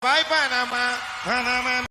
Bai Panama, Panama.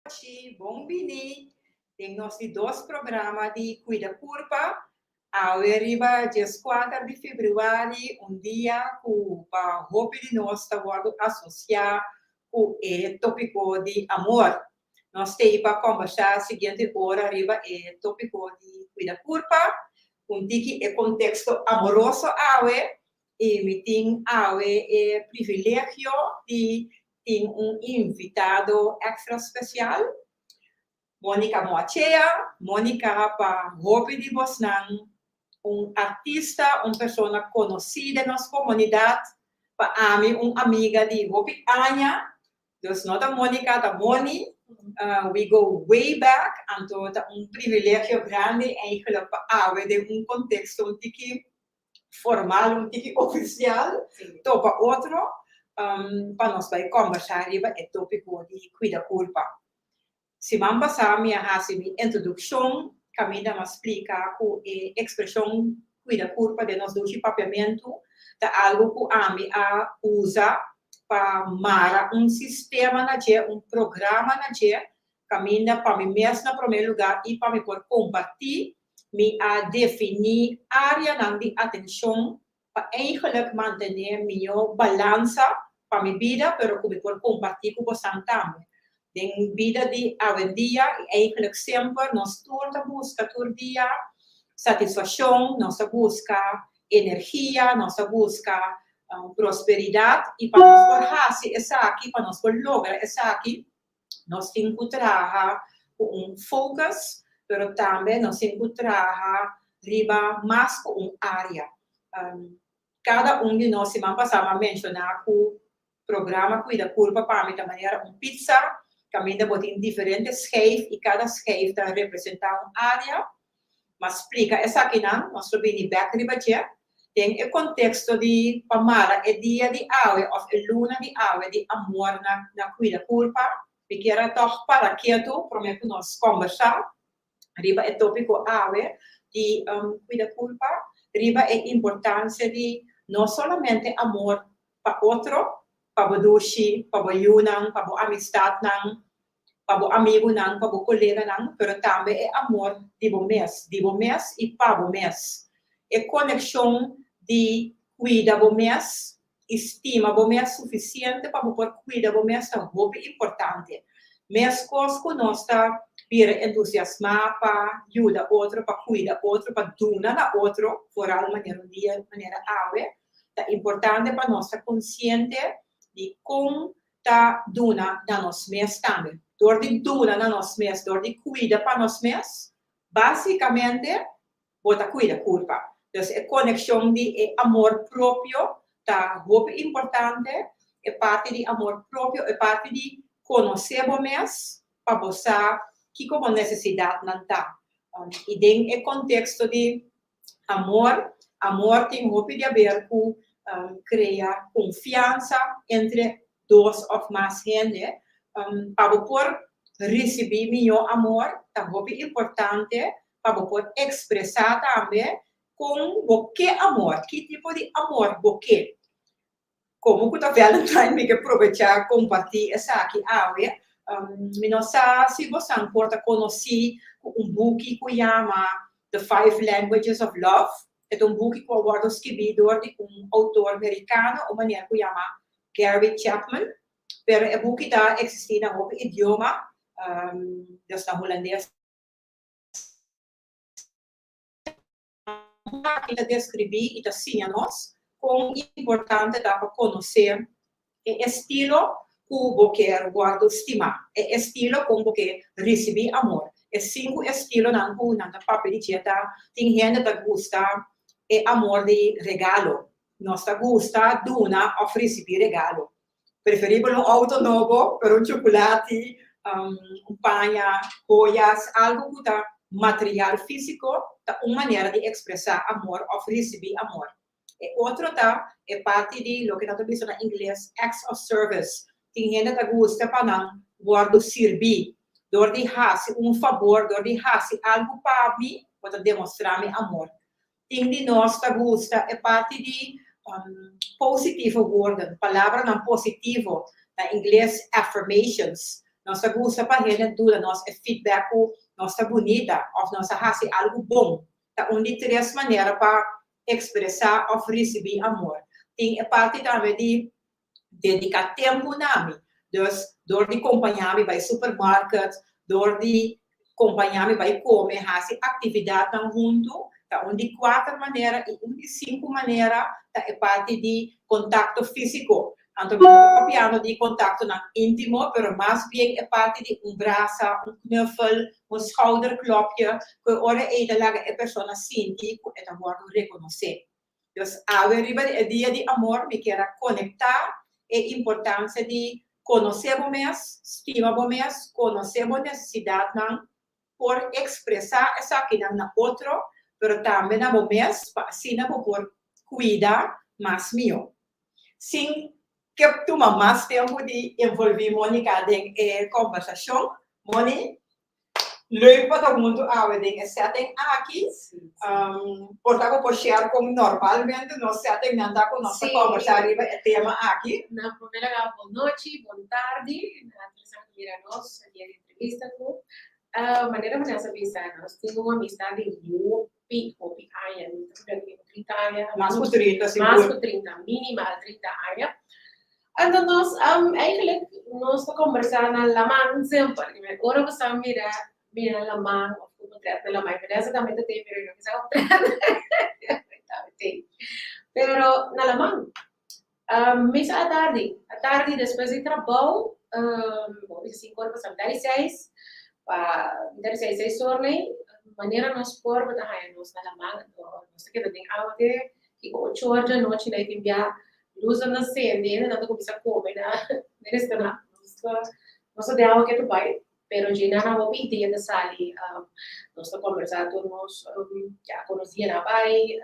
Nochi, bon bini den nos di dos programa di Cuida Curpa. Awe riba dieskuater di februari, un dia ku pa hopi di nos ta wòrdu asosiá ku e tópiko di amor. Nos t'ei pa kòmbersá siguiente ora riba e tópiko di Cuida Curpa, un tiki e konteksto amoroso awe i mi tin awe e privilegio di tin un invitado extra special, Monica Moachea. Monica pa hopi di bosnan un artista, un persona conoci den nos comunidad, pa ami un amiga di hopi aña, dus no ta Monica ta Moni, we go way back, anto ta un privilegio grandi eigenlijk pa awe den un contexto un tiki formal, un tiki ofisial, topa otro pa nos bai kòmbersá riba e tópiko di kuida kurpa. Siman pasá mi a hasi mi introdukshon kaminda mi a splika ku e ekspreshon kuida kurpa den nos dushi papiamentu ta algu ku ami a usa pa mara un sistema na dje, un programa na dje, kaminda pa mi mes na promé lugá i pa mi por kompartí Mi a definí áreanan di atenshon pa eigenlik mantené mihó balansa pa mi bida, pero ku mi por kompartí ku bosan tambe. Den bida di awendia i eigenlik semper nos tur ta buska tur dia satisfashon, nos ta buska energia, nos ta buska prosperidat i pa nos por hasi esaki, pa nos por logra esaki, Nos tin ku traha ku un focus, pero tambe nos tin ku traha riba mas ku un área. Kada un di nos siman pasá mi a menshoná ku programa Kuida Kurpa pa mi ta manera un pizza, kaminda bo tin diferente schijf i kada schijf ta representá un área. Mas splika esakinan, nos lo bini bèk riba dje den e konteksto di pa mara e dia di awe òf e luna di awe di amor na na kuida kurpa. Mi kier a tòg para ketu promé ku nos kòmbersá riba e tópiko awe di kuida kurpa, riba e importansia di no solamente amor pa otro, pa bo dushi, pa bo yunan, pa bo amistatnan, pa bo amigunan, pa bo koleganan, pero tambe e amor di bo mes, di bo mes i pa bo mes. E konekshon di kuida bo mes i stima bo mes sufisiente pa bo por kuida bo mes ta hopi importante. Meskos ku nos ta bira entusiasmá pa yuda otro, pa kuida otro, pa duna na otro, foral manera un dia manera awe, ta importante pa nos ta konsiente di kon ta duna na nos mes tambe. Dor di duna na nos mes, dor di kuida pa nos mes, básikamente bo ta kuida kurpa. Dus e konekshon di e amor propio ta hopi importante, e parti di amor propio, e parti di konosé bo mes pa bo sa kiko bo nesesidatnan ta. I den e konteksto di Amor, Amor tin hopi di haber ku krea konfiansa entre dos òf mas hende. Pa bo por risibí mihó amor ta hopi importante pa bo por ekspresá tambe kon bo ke amor, ki tipo di amor bo ke. Komo ku ta Valentine mi ke probechá kompartí esaki awe. Mi no sa si bosan por ta konosí ku un buki ku yama The Five Languages of Love. E ta un buki ku a wòrdu skibí dor di un outor merikano, un manera ku yama Gary Chapman. Pero e buki ta eksistí na hopi idioma, dus na hulandes. Aki ta deskribí i ta siña nos kon importante ta pa konosé e estilo ku bo kier wòrdu stimá, e estilo kon bo ke risibí amor. E sinku estilonan ku nan ta papia di dje ta, tin hende ta gusta e amor di regalo. Nos ta gusta duna òf risibí regalo. Preferibel un outo nobo, pero un chukulati, un paña, joyas, algu ku ta material físiko ta un manera di ekspresá amor òf risibí amor. E otro ta e parti di loke nan ta bisa na ingles acts of service. Tin hende ta gusta pa nan wòrdu sirbí. Dor di hasi un fabor, dor di hasi algu pa mi, bo ta demostrá mi amor. Tin di nos ta gusta e parti di positieve woorden, palabranan positivo, na ingles affirmations. Nos ta gusta pa hende duna nos e feedback ku nos ta bunita òf nos a hasi algu bon. Ta un di tres manera pa ekspresá òf risibí amor. Tin e parti tambe di dedica tempu na mi. Dus dor di compaña mi bay supermarket, dor di compaña mi bay come, haci actividadnan hunto, ta un di cuater manera y un di cinco manera ta e parti di contacto fisico. Anto mi no ta papiando di contactonan intimo, pero mas bien e parti di un brasa, un knuffel, un schouderklopje, cu e ora ey ta laga e persona sinti cu e ta wordo reconoce. Dus awe riba di e dia di amor mi kier a konektá e importansia di konosé bo mes, stima bo mes, konosé bo nesesidatnan, por ekspresá esakinan na otro, pero tambe na bo mes pa asina bo por kuida mas mihó. Sin ke tuma mas tempu di envolví Monica den e kombersashon, Moni, Leuk pa ta huntu awe den e setting aki. Por ta ku por share kon normalmente nos settingnan ta ku nos ta kombersá riba e tema aki. Na promé lugá bon nochi, bon tardi na tur esnan ku mira nos dia di entrevista ku. Manera Vanessa a bisa nos tin un amistad di hopi hopi aña, mi ta papia di 30 aña. Mas ku 30 sigur. Mas ku 30, minimal 30 aña. Anto nos eigenlijk nos ta kombersá na laman semper. Ora bo sa mira mira laman òf ku potret na laman, Vanessa tambe ta tei pero e no ke sa potret. Tambe tei. Pero na laman. Mi sa atardi, atardi despues di trabou, bo bisa sinku ora pasá mitad di seis, pa mitad di seis, seis or nei, manera nos por bo ta haña nos na laman, anto nos ta keda den awa te kiko ocho or djanochi nei tin bia Luznan ta sende, hendenan ta kuminsá kome na na restaurant. Nos ta nos ta den awa ketu bai, pero dje nan hopi idea ta sali. Nos ta kombersá tur nos ya kon nos dianan a bai.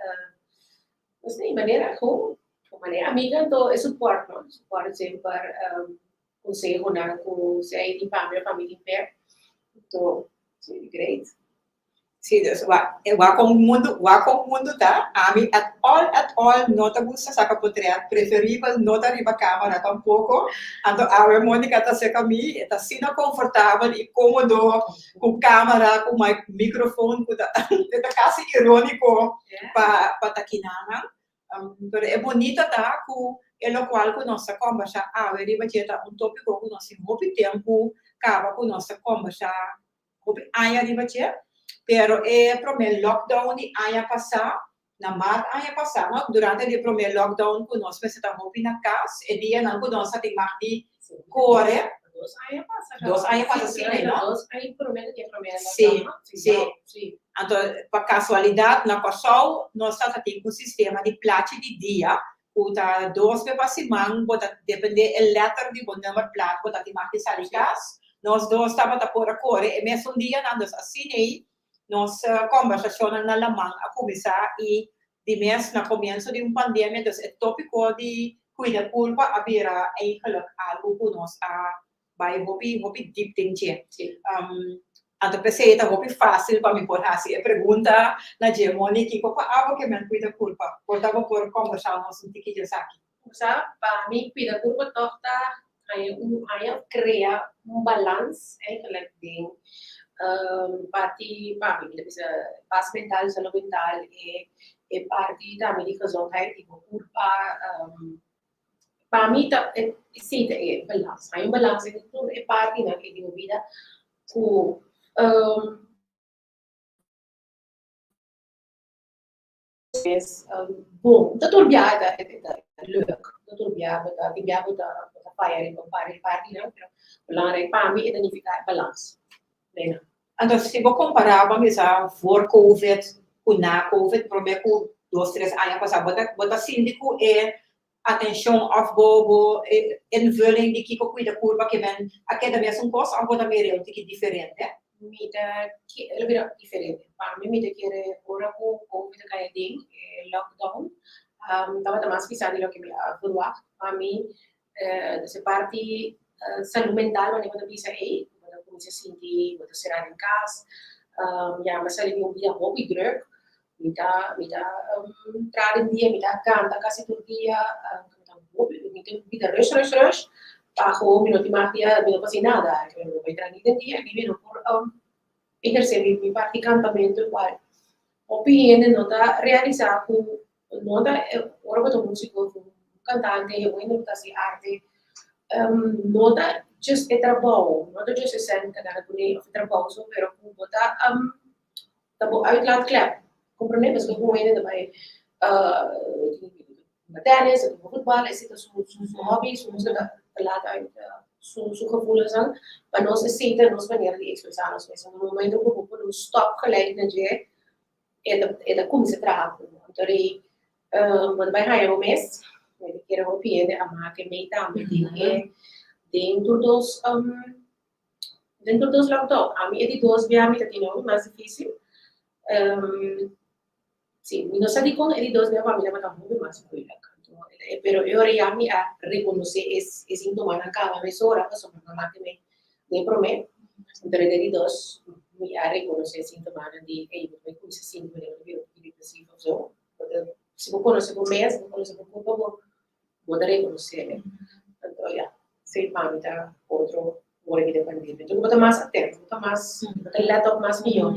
Nos tin manera kon manera amiga anto e support no, support semper konsehonan ku si ai tin pa mi of pa mi tin p'e. Anto si, great. Sí, dus wak, wak kon mundu, wak kon mundu ta, ami at all, at all no ta gusta saka potret, preferibel no ta riba camera tampoco, anto awe Monica ta cerca mi, e ta asina confortabel y comodo cu camera, cu microfoon, cu ta, e ta casi ironico pa, pa ta kinanan. Pero e bunita ta cu e locual cu nos ta combersa awe riba dje ta un topico cu nos tin hopi tempo caba cu nos ta combersa hopi aña riba dje, pero e promé lockdown di aña pasá, na mart aña pasá, no, durante di e promé lockdown ku nos mester ta hopi na kas, e dianan ku nos a tin mag di kore. Dos aña pasa. Dos aña pasa, sí, no? Dos aña promé di e promé lockdown, no? Sí, sí. Sí. Anto, pa kasualidat, na Kòrsou nos tabata tin un sistema di plachi di dia, ku ta dos be pa siman bo ta depende e letter di bo nummer plaat bo ta tin mag di sali kas. Nos dos tabata por a kore e mesun dianan, dus asina ei nos kombersashonnan na laman a kuminsá i di mes na komienso di un pandemia, dus e topiko di kuida kurpa a bira eigenlijk algu ku nos a bai hopi hopi diep den dje. Anto p'esei ta hopi fácil pa mi por hasi e pregunta na dje, Moni, kiko pa abo ke men kuida kurpa? Por ta bo por kombersá nos un tiki dje esaki? Sa, pa mi kuida kurpa tòg ta haña un haña òf krea un balans eigenlijk den parti pa mi, mi ta bisa pas mental, salud mental, e e parti tambe di gezondheid di bo kurpa. Pa mi ta esei ta e balans. Hay un balans entre tur e partinan di bo bida ku mes bon. Ta tur biaha ta ta leuk. Ta tur biaha bo ta tin biaha bo ta bo ta faya riba un par di partinan, pero belangrijk pa mi e ta nifiká e balans. Bijna. Anto si bo kompará bo a bisa voor covid ku na covid promé ku dos tres aña pasá bo ta bo ta sinti ku e atenshon òf bo bo invulling di kiko kuida kurpa ke men a keda mesun kos òf bo ta mira un tiki diferente? Mi ta lo mira diferente. Pa mi mi ta kere ora ku covid a kai aden, e lockdown, tabata mas pisá di loke mi a verwagt. Pa mi dus e parti salú mental wanneer bo ta bisa ey, bo ta kuminsá sinti bo ta será den kas, ya mi a sali di un bida hopi drùk, Mi ta mi ta traha den dia, mi ta kanta kasi tur dia, mi ta hopi, mi ta bida rush rush rush, pa gewoon mi no tin mas dia, mi no por hasi nada, mi no por traha ni den dia ni mi no por ehersé mi mi parti kantamentu igual. Hopi hende no ta realisá ku no ta ora bo ta un músiko òf un kantante, un hende ku ta hasi arte, no ta just e trabou, no ta just e sèn ta gana kuné òf e trabou so, pero ku bo ta Ta bo uitlaatklep. Comprende? Pasobra ku un hende ta bai hunga tennis, ta hunga futbal, esei ta su su hobby, su musica ta laat uit su su gevoelensnan. Pa nos esei ta nos manera di expresa nos mes. Na momento ku bo pone un stop gelijk na dje, e ta e ta kuminsá traha ku bo. Anto rei bo ta bai haña bo mes, mi ta kere hopi hende a make mei tambe den e den tur dos Den tur dos lockdown. Ami e di dos bia mi ta tene hopi mas dificil. Si, mi no sa dikon e di dos bia pa mi tabata hopi mas moeilijk. Pero e ora ya mi a reconoce e e sintomanan caba mesora pasobra mi a mati mi den prome. Pero den di dos mi a reconoce e sintomanan di ey bo ta bay cuminsa sinti manera bo ta bira un poco depresivo of zo. Si bo conoce bo mes, bo conoce bo curpa bo bo ta reconoce. Anto ya. Sí, pa mi ta otro ora di pandemia. Entonces bo ta mas atento, bo ta mas, bo ta let op mas mihó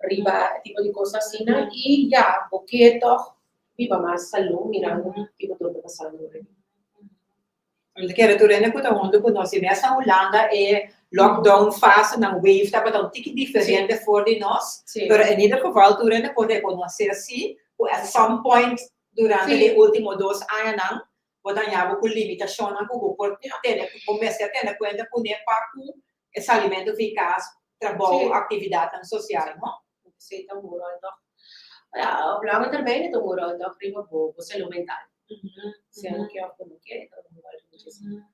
riba e tipo di kos asina i ya, bo ke tòg biba mas salú mirando kiko tur ta pasando ora di. Mi ta kere tur hende ku ta huntu ku nos. I mes na Hulanda e lockdown fasenan, wave, tabata un tiki diferente for di nos. Pero en ieder geval tur hende por rekonosé si ku at some point durante di e ultimo dos añanan Bo ta haña bo ku limitashonnan ku bo por tene, ku bo mester tene kuenta kuné pa ku e salimentu fi kas, trabou, aktividatnan sosial, no? Esei ta un ròl tòg. Ja, op lange termijn e ta un ròl tòg riba bo bo salú mental. Sea bo ke òf bo no ke, e ta un ròl muchísimo.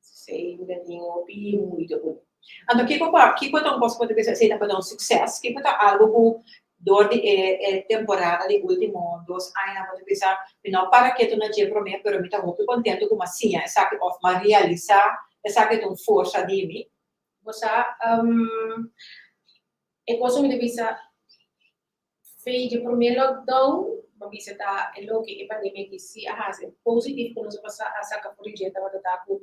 Esei mi ta tin hopi moeite ku. Anto kiko pa kiko ta un kos ku bo ta bisa esei tabata un sukses? Kiko ta algu ku dor di e e temporada di ultimo dos añanan bo ta bisa mi no a para ketu na dje promé pero mi ta hopi kontentu ku mi a siña esaki òf mi a realisá esaki ta un forsa di mi? Bo sa e kos ku mi ta bisa Fe dje promé lockdown, bo bisa ta e loke e pandemia aki si a hasi positif ku nos a pasa a saka for di dje tabata ta ku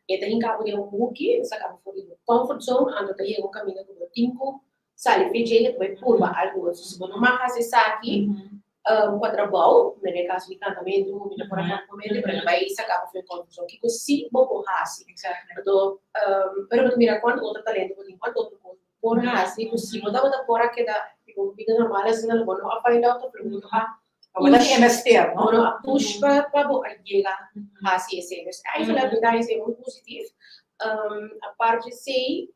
e ta hinka bo den un huki, e ta saka bo for di bo comfort zone, anto ta yega un kaminda ku bo tin ku sali fe dje i ta bai purba algu otro. Si bo no mag hasi esaki ku a trabou, den e kaso di kantamentu, mi ta por a kanta mente, pero e ta bai saka bo for di comfort zone. Kiko si bo por hasi? Anto, pero bo ta mira kuantu otro talento bo tin, kuantu otro kos por hasi ku si bo tabata por a keda tipo un bida normal asina lo bo no a find out pero bo no a Bo ta tin e mester, no? Bo no a push pa pa bo a yega hasi esei. Dus eigenlijk mi ta hasi muy positief. Apart esei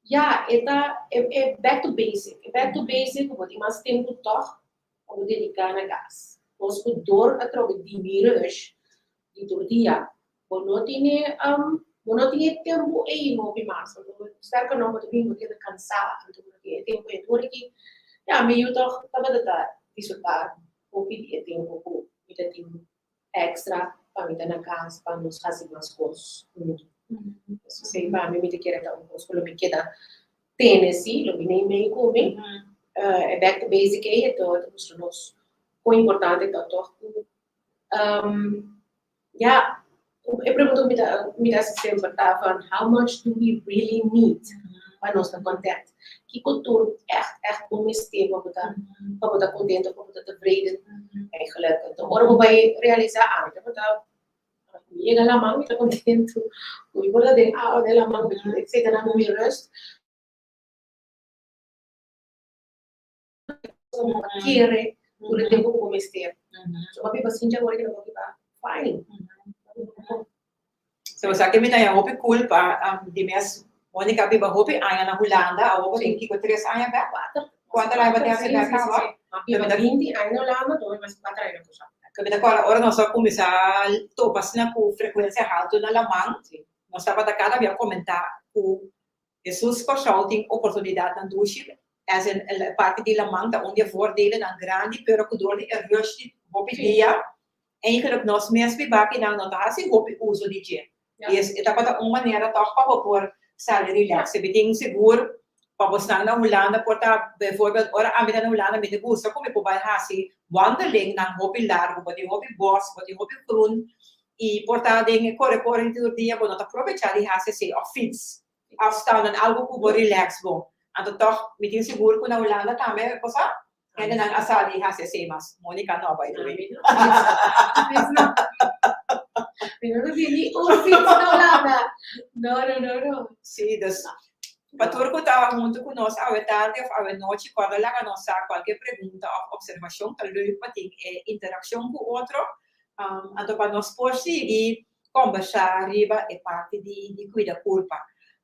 ya e ta e back to basic, e back to basic ku bo tin mas tempu tòg pa bo dediká na kas. Nos ku dor atrobe di mi rush di tur dia Bo no tin e, bo no tin e tempu ei hopi mas. Anto sterker nog bo ta bin bo keda kansá, anto bo no tin e tempu ei. Anto ora ki, ya, mi yu tòg tabata ta disfrutá hopi di e tempu ku mi ta tin èkstra pa mi ta na kas, pa nos hasi mas kos huntu. Esei pa mi, mi ta kere ta un kos ku lo mi keda tene si, lo mi nei mei ku mi. E back to basic ei, e ta mustra nos kon importante ta tòg ku Ja, e pregunta ku mi ta mi ta hasi semper ta van how much do we really need pa nos ta kontent? Kiko tur ègt ègt bo mester pa bo ta pa bo ta kontentu pa bo ta tevreden eigenlijk? Anto ora bo bai realisá ah mi tabata mi yega laman mi ta kontentu, mi por ta den awa den laman etcetera mi rust. Bo ta kere tur e tempu ku bo mester. So bo a biba sinti awor ku bo ta fine. So bo sa ke mi ta haña hopi cool pa di mes Monica a biba hopi aña na Hulanda, awor bo tin kiko tres aña bek? Kuater. Kuater aña bo tin hasi bek kaba? Mi a biba binti aña na Hulanda, mi a biba kuater aña na Kòrsou. Ke mi ta kòrda ora nos a kuminsá topa asina ku frekuensia haltu na laman, nos tabata kada bia komentá ku Hesus Kòrsou tin oportunidatnan dushi, as in e parti di laman ta un di e voordelennan grandi, pero ku dor di e rush di hopi dia, eigenlijk nos mes bibakinan no ta hasi hopi uso di dje. I e tabata un manera tòg pa bo por sali relax. Mi tin sigur pa bosnan na Hulanda por ta, bijvoorbeeld ora ami ta na Hulanda mi ta gusta ku mi por bai hasi wandelingnan hopi largu, bo tin hopi bos, bo tin hopi groen, I por ta den e kore kore tur dia bo no ta probecha di hasi esei of fiets of standen algo ku bo relax bo. Anto tog mi tin sigur ku na Hulanda tambe bo sa hendenan a sa di hasi esei mas Monica no by the way. Mi no fiets no. Mi no ta tin ni un fiets na Hulanda. No no no no. Si dus pa tur ku ta huntu ku nos awe tardi of awe nochi kòrda laga nos sa kualke pregunta of observashon ta leuk pa tin e interakshon ku otro. Anto pa nos por sigui kombersá riba e parti di kuida kurpa.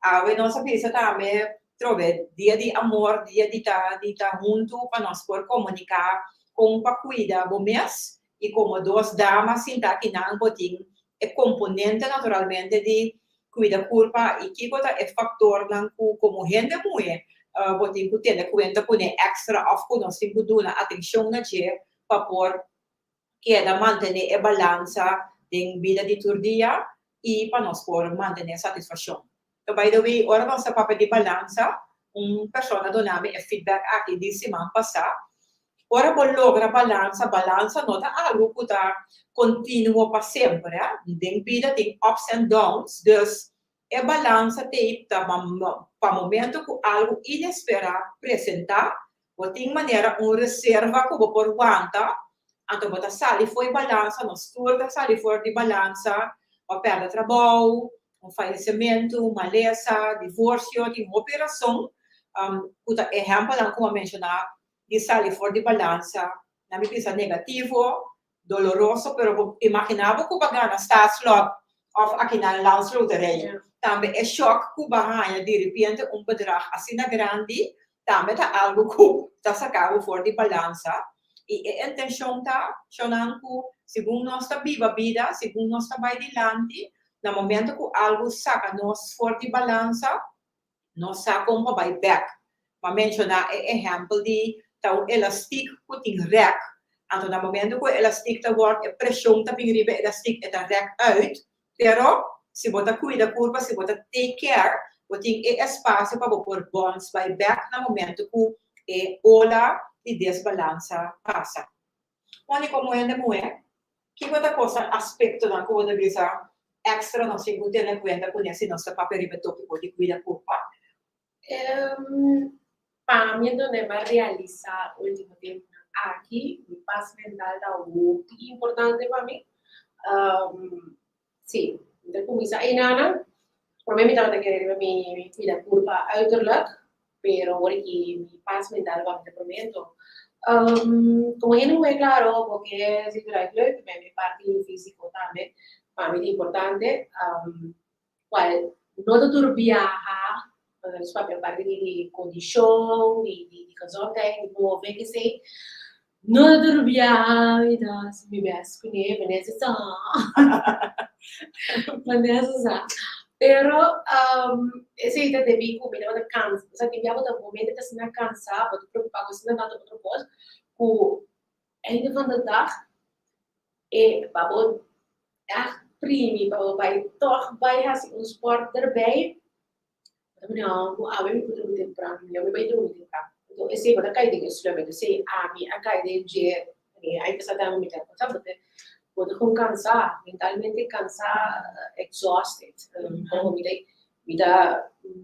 Awe nos a bisa tambe trobe dia di amor, dia di ta di ta huntu pa nos por komuniká kon pa kuida bo mes i komo dos dama sinta akinan bo tin e komponente naturalmente di kuida kurpa i kiko ta e faktornan ku komo hende muhé bo tin ku tene kuenta kuné èkstra òf ku nos tin ku duna atenshon na dje pa por keda mantené e balansa den bida di tur dia i pa nos por mantené satisfakshon. So by the way, ora nos ta papia di balansa, un persona duna mi e feedback aki di siman pasá, ora bo logra balansa, balansa no ta algu ku ta kontinuo pa semper, den bida tin ups and downs, dus E balansa t'ei ta pa momento ku algu inesperá presentá, bo tin manera un reserva ku bo por wanta, anto bo ta sali for e balansa, nos tur ta sali for di balansa, bo a pèrdè trabou, un fayesementu, malesa, divorsio, tin hopi rason ku ta ehèmpelnan ku bo a menshoná di sali for di balansa, nan mi bisa negativo, doloroso pero bo imagina bo cu bo a gana Staatslot of aki na Landsloterij. Tambe e shock cu bo a haña diripiente un bedrag asina grandi tambe ta algo cu ta saca bo for di balansa y e intencion ta shownan cu segun nos ta biba bida, segun nos ta bay dilanti, na momento cu algo saca nos for di balansa, Nos sa kon pa bai bek. M'a menshoná e ehèmpel di ta un elastik ku tin rèk. Anto na momentu ku e elastik ta wòrdu, e preshon ta bin riba e elastik, e ta rèk uit. Pero si bo ta kuida kurpa, si bo ta take care, bo tin e espasio pa bo por bòns bai bèk na momentu ku e ola di desbalansa pasa. Pone komo hende muhé, kiko ta kosa aspektonan ku bo ta bisa èkstra nos tin ku tene kuenta kuné si nos ta papia riba e tópiko di kuida kurpa? Pa mi done m'a realisá último tempunan aki, mi pas mental ta hopi importante pa mi. Sí, mi ta kuminsá einanan. Promé mi tabata kere riba mi kuida kurpa uiterlijk, pero awor aki mi pas mental pa mi ta promé. Anto, komo hende muhé klaro, bo ke si eruit leuk, pero mi parti físiko tambe pa mi ta importante. Cual no ta tur biaha, nos papia aparte di condicion, di gezondheid, di move esey, no ta tur biaha mi ta haci mi best cune, Vanessa sa, Vanessa sa, pero esey ta debi cu mi tabata cansa, osea tin biaha bo ta bo mente ta asina cansa, bo ta preocupa cu asina tanto otro cos, cu einde van de dag E pa bo ègt primi pa bo bai tòg bai hasi un spòrt derbei, bo ta mira ku awe mi por drumi tempran, mi mi bai drumi tempran. Anto esei bo ta kai den e slumber. Entonces ami a kai den dje, ai pasá tambe mi ta pasá, bo ta bo ta kon kansá, mentalmente kansá, exhausted. Komo mi ta mi ta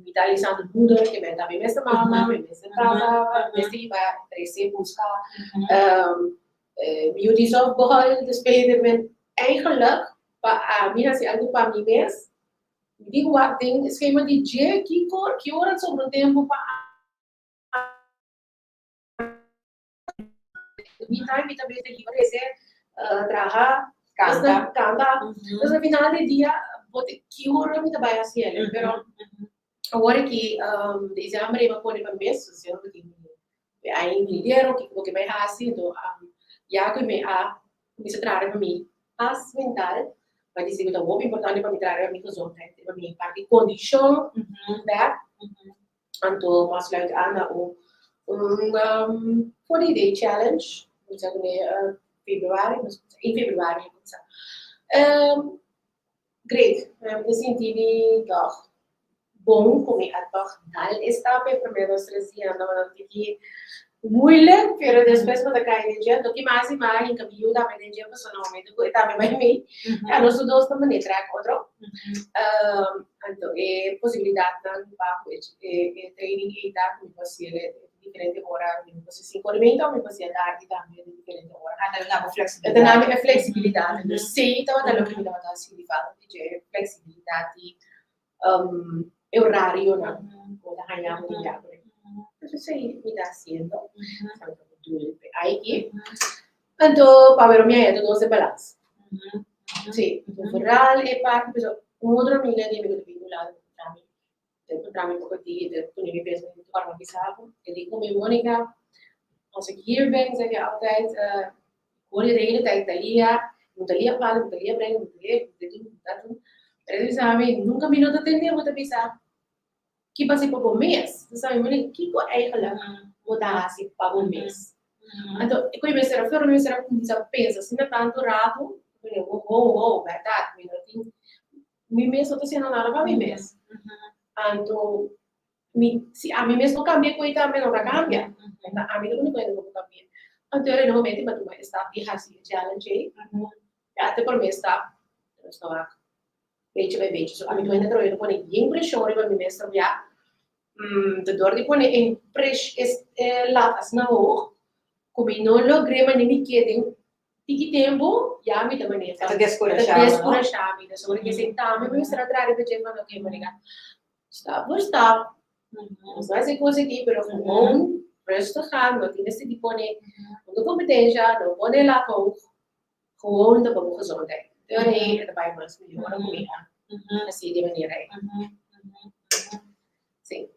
mi ta alisando moeder, ke men ta mi mes ta mama, mi mes ta tata, mi mes ta hiba trese buska. Mi yu di softball, dus beter men eigenlijk pa ami hasi algu pa mi mes, mi tin ku wak den e skema di dje kiko ki ora sobra tempu pa ami. Mi time mi ta bezig hiba trese, traha, Kanta. Kanta. Dus na final di dia, bo ta ki ora mi ta bai hasi el, pero awor aki december e a pone pa mes, so mi tin ai dinero, kiko bo ke bai hasi, anto ya ku mi a kuminsa traha riba mi pas mental, mi a disi ku ta hopi importante pa mi traha riba mi gezondheid, riba mi parti kondishon bek. Anto mas luid a na un un 40 day challenge, mi sa kuné februari, in februari a kuminsá. Great, mi ta sinti mi tòg bon ku mi a tòg dal e stap e promé dos tres dia nan tabata un tiki moeilijk, pero despues bo ta kai den dje. Anto ki mas i mas hinka mi yu tambe den dje pasobra na momento ku e tambe bai mei, ya nos tur dos ta manera trèk otro. Anto e posibilidatnan pa ku e e training ei ta ku mi por hasiel e diferente ora, mi por hasi sinku ora i meinta o mi por hasi atardi tambe den diferente ora. Ah, ta duna bo E ta flexibilidat. duna mi e flexibilidat. Entonces esei tabata loke mi tabata hasi di falta di dje, e flexibilidat di e orarionan ku bo ta haña bo tin ya ku Entonces esei mi ta hasiendo. Aiki. Anto pa wero mi a haya dos den balans. Sí, vooral e parti pasobra un otro amiga di mi ku ta bin lado kontra mi, ta kontra mi poko di, ta pone mi bes mi ta bisa bo, e di ku mi, Monica, als ik hier ben zeg je altijd, ik hoor je de hele tijd Thalia, je moet Thalia ophalen, je moet Thalia brengen, je moet Thalia dit doen, je moet dat doen. Pero e ta bisa mi, nunca mi no ta tende bo ta bisa Ki bo hasi pa bo mes? Bo sabi manera kiko eigenlijk bo ta hasi pa bo mes. Anto e koe mester a flor, mi mester a kuminsá pensa asina tantu ratu, mi di, ho, ho, ho, bèrdat, mi no tin, mi mes no ta hasiendo nada pa mi mes. Anto mi, si ami mes no kambia koe tambe no ta kambia. Ta ami ta úniko hende ku por kambia. Anto e rei momento mi a tuma e stap di hasi e challenge ei, ya te promé stap, nos ta wak. Bechi by bechi. So ami duende troyo ta pone yen preshon riba mi mes trabia. Ta dor di pone e presh e lat asina hoog ku mi no logr'é mane mi ke den tiki tempu ya mi ta mane Ta deskurashá ta deskurashá mi. Ta sobre ke sentá mi mester a traha riba dje mane oke Monica stap por stap nos ta hasi kos aki pero gewoon rustig aan no tin mester di pone mucho kompetensha no pone lat hoog. Gewoon ta pa bo gezondheid. Te ora ei e ta bai mas mihó ora ku mi a hasi di manera ei. Sí.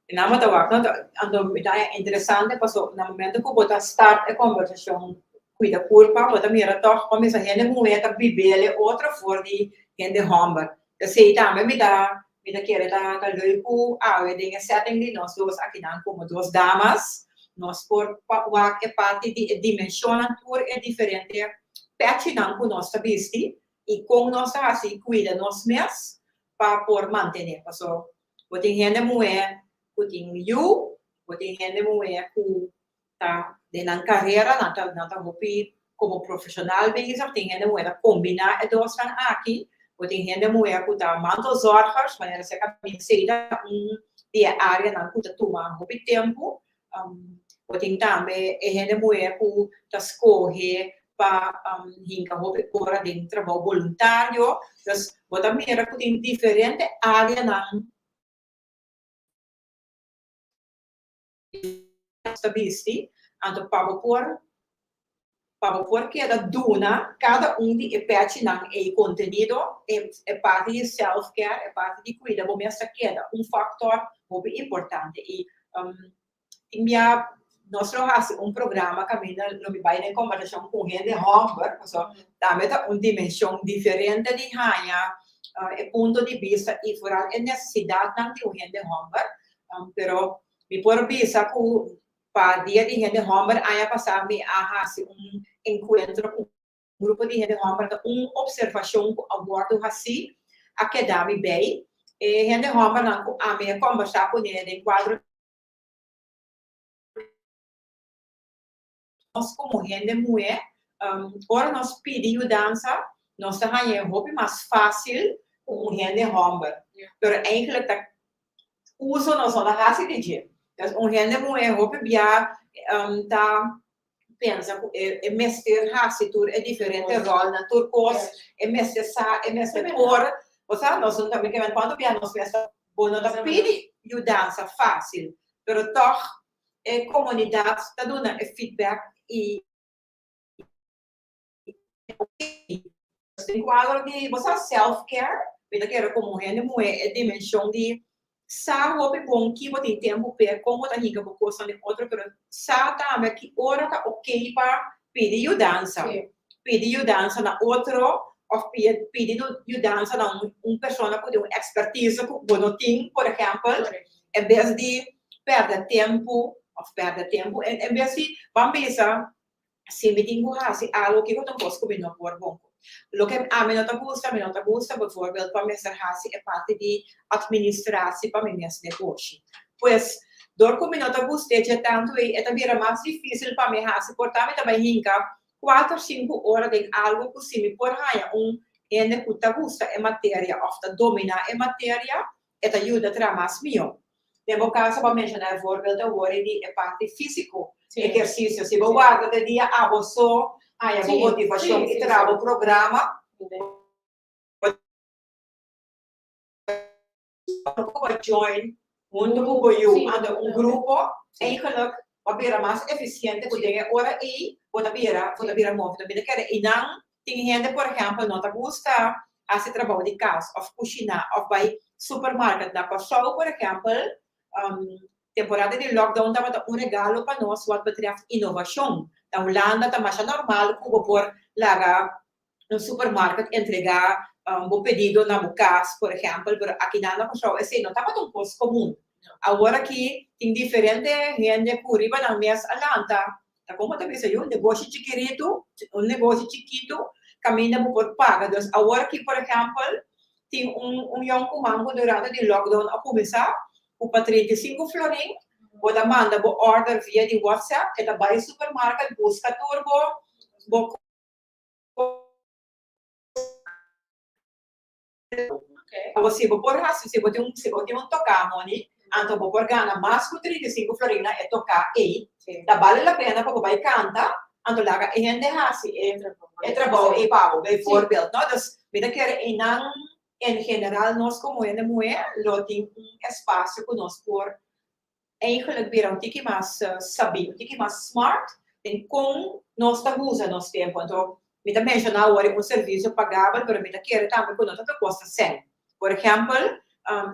E nan bo ta wak no anto mi ta haña interesante paso na momento ku bo ta start e kombersashon kuida kurpa bo ta mira tòg pa misa hende muhé ta bibel e otro for di hende hòmber. P'esei tambe mi ta mi ta kere ta ta leuk ku awe den e setting di nos dos akinan komo dos damas nos por wak e parti di e dimenshonnan tur e diferente pèchinan ku nos ta bisti i kon nos ta hasi kuida nos mes pa por mantené. Paso bo tin hende muhé ku tin yu, bo tin hende muhé ku ta den nan karera, nan ta nan ta hopi komo profeshonal bezig, tin hende muhé ta kombiná e dosnan aki, bo tin hende muhé ku ta mantelzorgers, manera si a kaminda esei ta un di e áreanan ku ta tuma hopi tempu, bo tin tambe e hende muhé ku ta skohe pa hinka hopi ora den trabou boluntario, dus bo ta mira ku tin diferente áreanan. Ta bisti, anto pa bo por pa bo por keda duna kada un di e pèchinan ei kontenido, e e parti di self care, e parti di kuida bo mes ta keda un faktor hopi importante i tin bia nos lo hasi un programa kaminda lo mi bai den kombersashon ku un hende hòmber, pasobra tambe ta un dimenshon diferente di haña e punto di bista i foral e nesesidatnan di un hende hòmber, pero Mi por bisa ku pa Dia di Hende Hòmber aña pasá mi a hasi un enkuentro ku un grupo di hende hòmber ta un opservashon ku a wòrdu hasí a keda mi bei. E hende hòmbernan ku ami a kòmbersá kuné den kuadro Nos komo hende muhé, ora nos pidi yudansa, nos ta haña e hopi mas fásil ku un hende hòmber. Pero eigentlik ta uso nos no ta hasi di dje. Entonces un hende muhé hopi bia ta pensa ku e mester hasi tur e diferente ròlnan, tur kos, e mester sa, e mester por. Bo sa, nos no ta, mi ke men kuantu bia nos mester, bo no ta pidi yudansa fásil, pero tòg e komunidat ta duna e feedback i. Den kuadro di bo sa self care, mi ta kere komo hende muhé e dimenshon di sa hopi bon ki bo tin tempu p'e, kon bo ta hinka bo kosnan den otro, pero sa tambe ki ora ta ok pa pidi yudansa. Pidi yudansa na otro òf pidi yudansa na un persona ku tin un ekspertise ku bo no tin, por ehèmpel, en bes di pèrdè tempu òf pèrdè tempu, en bes di ban bisa Si mi tin ku hasi algu, kiko ta un kos ku mi no por bon ku? Loke ami no ta gusta, mi no ta gusta bijvoorbeeld pa mester hasi e parti di atministratie pa mi mes negoshi. Pues, dor ku mi no ta gust'é dje tantu ei, e ta bira mas difísil pa mi hasi. Por ta mi ta bai hinka kuater, sinku ora den algu ku si mi por haña un hende ku ta gusta e materia òf ta dominá e materia, e ta yuda traha mas mihó. Den bo kaso bo a menshoná e voorbeeld awor di e parti físiko, ehersisio. Si bo warda te dia abo so haña bo motivashon i traha bo programa, bo por join huntu ku bo yu anto un grupo, eigenlijk bo a bira mas efisiente ku den e ora ei bo ta bira bo ta bira move. Mi ta kere einan Tin hende por ehèmpel no ta gusta hasi trabou di kas òf kushiná òf bai supermarket. Na Kòrsou por ehèmpel temporada di lockdown tabata un regalo pa nos wat betreft inovashon. Na Hulanda ta masha normal ku bo por laga un supermarket entregá bo pedido na bo kas por ehèmpel, pero akinan na Kòrsou esei no tabata un kos komun. Awor aki tin diferente hende ku riba nan mes a lanta Ta como ta bisa yu, un negoshi chikiritu, un negoshi chikitu caminda bo por paga. Dus awor aki por ehempel tin un un yoncuman cu durante di lockdown a cuminsa cu pa 35 florin bo ta manda bo order via di WhatsApp, e ta bay supermarket busca tur bo bo Abo si bo por hasi, si bo tin un, si bo tin un toká moni, anto bo por gana mas ku 35 florin na e toká ei. Ta bale la pena pa bo bai kanta, anto laga e hende hasi e e trabou ei pa bo, bijvoorbeeld, no? Dus mi ta kere einan en general nos komo hende muhé lo tin un espasio ku nos por eigenlijk bira un tiki mas sabí, un tiki mas smart den kon nos ta usa nos tempu. Anto mi ta menshoná awor un servisio pagabel, pero mi ta kere tambe ku no ta ta kosta sèn. Por ehèmpel,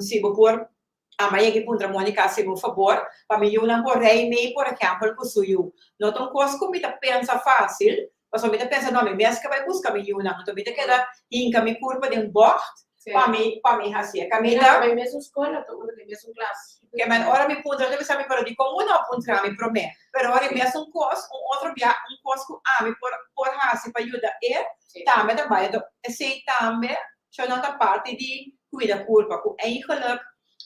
si bo por ama yega i puntra Monica hasi mi un fabor pa mi yunan por rei mei por ehèmpel ku su yu. No ta un kos ku mi ta pensa fásil, pasobra mi ta pensa no mi mes ke bai buska mi yunan, anto mi ta keda hinka mi kurpa den bògt pa mi pa mi hasié. Kaminda. Bai mesun skol anto unda den mesun klas. Ke men ora mi puntra ta bisa mi pero dikon bo no a puntra mi promé? Pero ora e mesun kos un otro bia un kos ku ami por por hasi pa yuda e tambe ta bai anto esei tambe shonnan ta parti di kuida kurpa ku eigenlik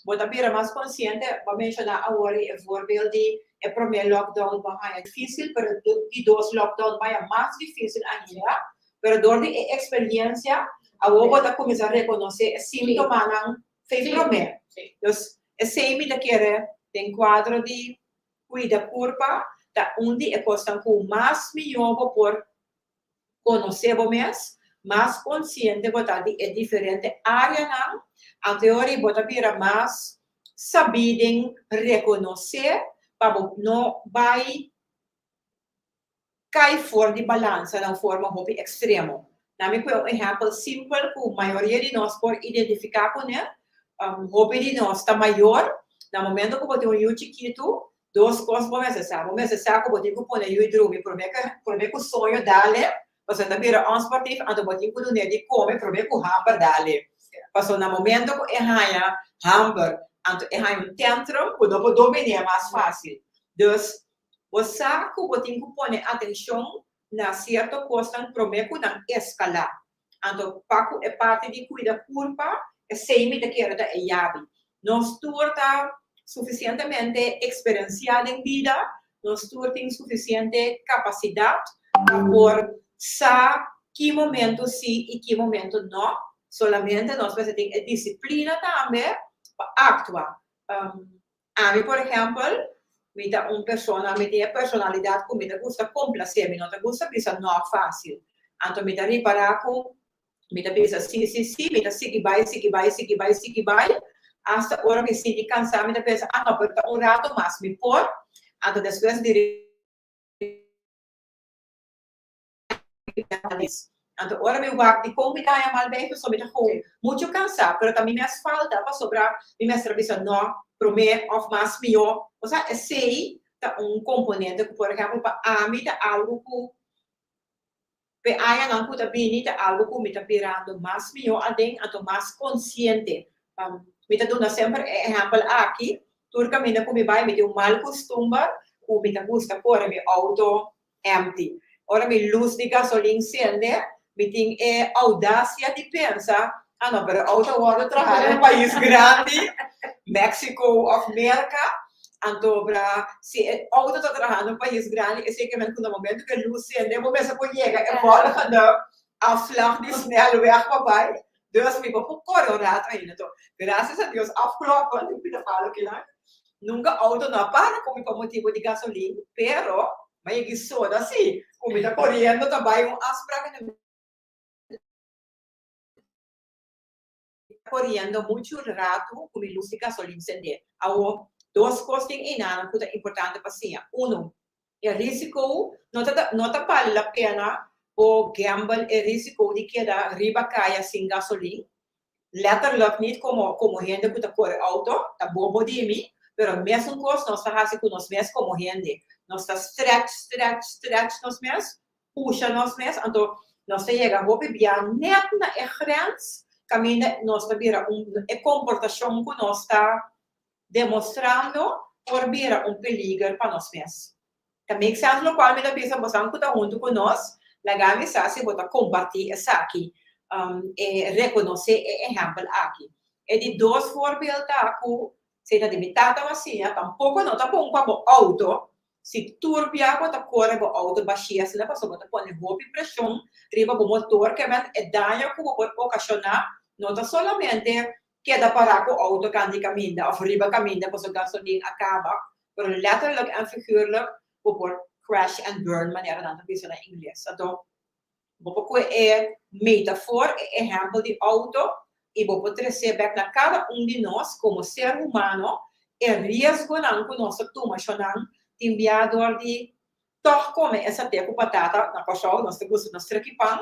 bo ta bira mas konsiente bo a menshoná awor e voorbeeld di e promé lockdown bo a haña difísil pero di dos lockdown bo a haña mas difísil ainda Pero dor di e experiencia, awor bo ta cuminsa reconoce e sintomanan fei prome. Dus, esey mi ta kere den cuadro di cuida curpa ta un di e cosnan cu mas miyo bo por conoce bo mes, mas consciente bo ta di e diferente areanan, anto e ora bo ta bira mas sabi den reconoce pa bo no bay kai for di balansa na un forma hopi ekstremo. Na mi kue un ehèmpel simpel ku mayoria di nos por identifiká kuné, hopi di nos ta mayor, na momento ku bo tin un yu chikitu, dos kos bo mester sa, bo mester sa ku bo tin ku pone yu drumi promé ku promé ku soño dale, pasobra e ta bira onsportief, anto bo tin ku dun'é di kome promé ku hamber dale. Pasobra na momento ku e haña hamber, anto e haña un tantrum ku no por domin'é mas fásil. Dus, Bo sa ku bo tin ku pone atenshon na sierto kosnan promé ku nan eskalá. Anto pa ku e parti di kuida kurpa, esei mi ta kere ta e yabi. Nos tur ta sufisientemente eksperensiá den bida, nos tur tin sufisiente kapasidat pa por sa ki momento sí i ki momento nò. Solamente nos mester tin e disiplina tambe pa aktua. Ami por ehèmpel, mi ta un persona, mi tin e personalidat ku mi ta gusta komplasé, mi no ta gusta bisa nò fásil. Anto mi ta ripará ku mi ta bisa sí, sí, sí, mi ta sigui bai, sigui bai, sigui bai, sigui bai, asta ora mi sinti kansá mi ta pensa, ah no, pero ta un rato mas mi por, anto despues di. Anto ora mi wak di kon mi ta haña mal bei pasobra mi ta gewoon muchu kansá, pero ta mi mes falta pasobra mi mester a bisa nò promé òf mas mihó. Osea esei ta un komponente ku por ehèmpel pa ami ta algu ku p'e añanan ku ta bini ta algu ku mi ta birando mas mihó aden, anto mas konsiente. Mi ta duna semper e ehèmpel aki, tur kaminda ku mi bai mi tin un mal kustumber ku mi ta gusta kore mi outo empty. Ora mi lus di gasolin sende, mi tin e audacia di pensa, ah no, pero e auto a wordo traha den un pais grandi, Mexico of Merca, anto bra si e auto ta traha den un pais grandi, esey ke men ku na momento ku e lus sende, bo mester por yega e volgende afslag di snelweg pa bai. Dus mi bo por kore un rato ainda. Anto, gracias a Dios, afgelopen, mi ta fala kinan, Nunka outo no a para ku mi pa motibu di gasolin, pero mi a yegi soda si ku mi ta koriendo ta bai un afsprak en mi ta koriendo muchu ratu ku mi lus di gasolin sendé. Awor, dos kos tin einanan ku ta importante pa siña. Unu, e risiko no ta no ta bale la pena bo gamble e risiko di keda riba kaya sin gasolin. Letterlijk niet como como hende cu ta core auto, ta bobo di mi, pero mesun cos nos ta haci cu nos mes como hende. Nos ta stretch, stretch, stretch nos mes, pusha nos mes, anto nos ta yega hopi bia net na e grens caminda nos ta bira un, e comportacion cu nos ta demostrando por bira un peliger pa nos mes. Ta make sense locual mi ta bisa bosan cu ta hunto cu nos? Laga mi sa si bo ta comparti esaki, e reconoce e ehempel aki. E di dos voorbeeld ta cu si ta di mi tata a siña, tampoco no ta bon pa bo auto si tur bia bo ta core bo auto bashi asina pasobra bo ta pone hopi presion riba bo motor kebent e daño cu bo por ocasiona no ta solamente keda pará ku outo kant di kaminda òf riba kaminda pasobra gasolin a kaba, pero letterlijk en figuurlijk bo por crash and burn manera nan ta bisa na ingles. Anto bo por kohe e metafoor, e ehèmpel di outo i bo por tres'é bèk na kada un di nos komo ser humano, e riesgonan ku nos ta tuma shonnan tin bia dor di Tòg kome e saté ku patata, na Kòrsou nos ta gusta nos treki pan,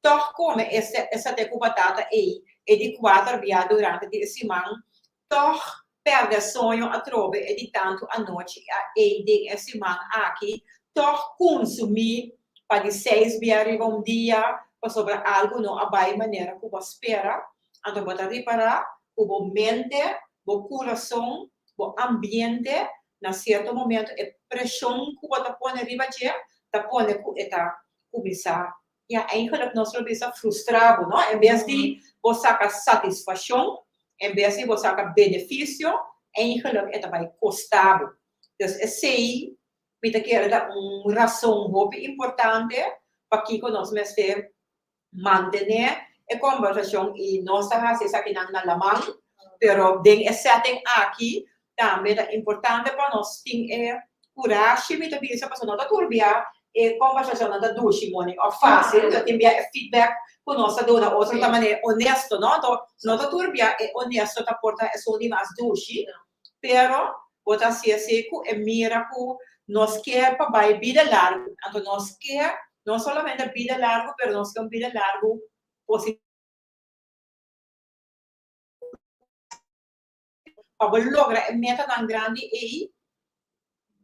tòg kome e e saté ku patata ei e di kuater bia durante di e siman, tòg pèrdè soño atrobe e di tantu anochi ei den e siman aki, tòg kunsumí pa di seis bia riba un dia pasobra algu no a bai manera ku bo a spera, anto bo ta ripará ku bo mente, bo kurason, bo ambiente Na sierto momento e preshon ku bo ta pone riba dje ta pone ku e ta kuminsá, ya, eigenlijk nos lo bisa frustrá bo, no? En bes di bo saka satisfashon, en bes di bo saka benefisio, eigenlijk e ta bai kostá bo. Dus esei mi ta kere ta un rason hopi importante pakiko nos mester mantené e kombersashon i nos ta hasi esakinan na laman, pero den e setting aki tambe ta importante pa nos tin e kurashi, mi ta bisa, pasobra no ta tur bia e kombersashonnan ta dushi moni òf fásil, ta tin bia e feedback ku nos ta duna otro ta manera honesto, no? Anto no ta tur bia e honesto ta por ta esun di mas dushi, pero bo ta hasi así ku e mira ku nos kier pa bai bida largu, anto nos kier no solamente bida largu, pero nos kier un bida largu positivo. Pa bo logra e metanan grandi ei,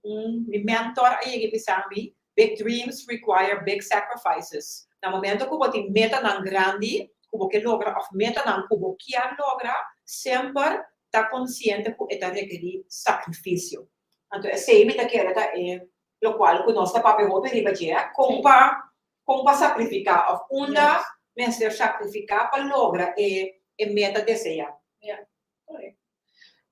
un mi mentor a yega i bisa mi, Big dreams require big sacrifices. Na momento ku bo tin metanan grandi ku bo ke logra òf metanan ku bo kier logra, semper ta konsiente ku e ta rekerí sakrifisio. Anto esei mi ta kere ta e lokual ku nos ta papia hopi riba dje, kon pa kon pa sakrifiká òf unda mester sakrifiká pa logra e e meta deseá. Ja, correct.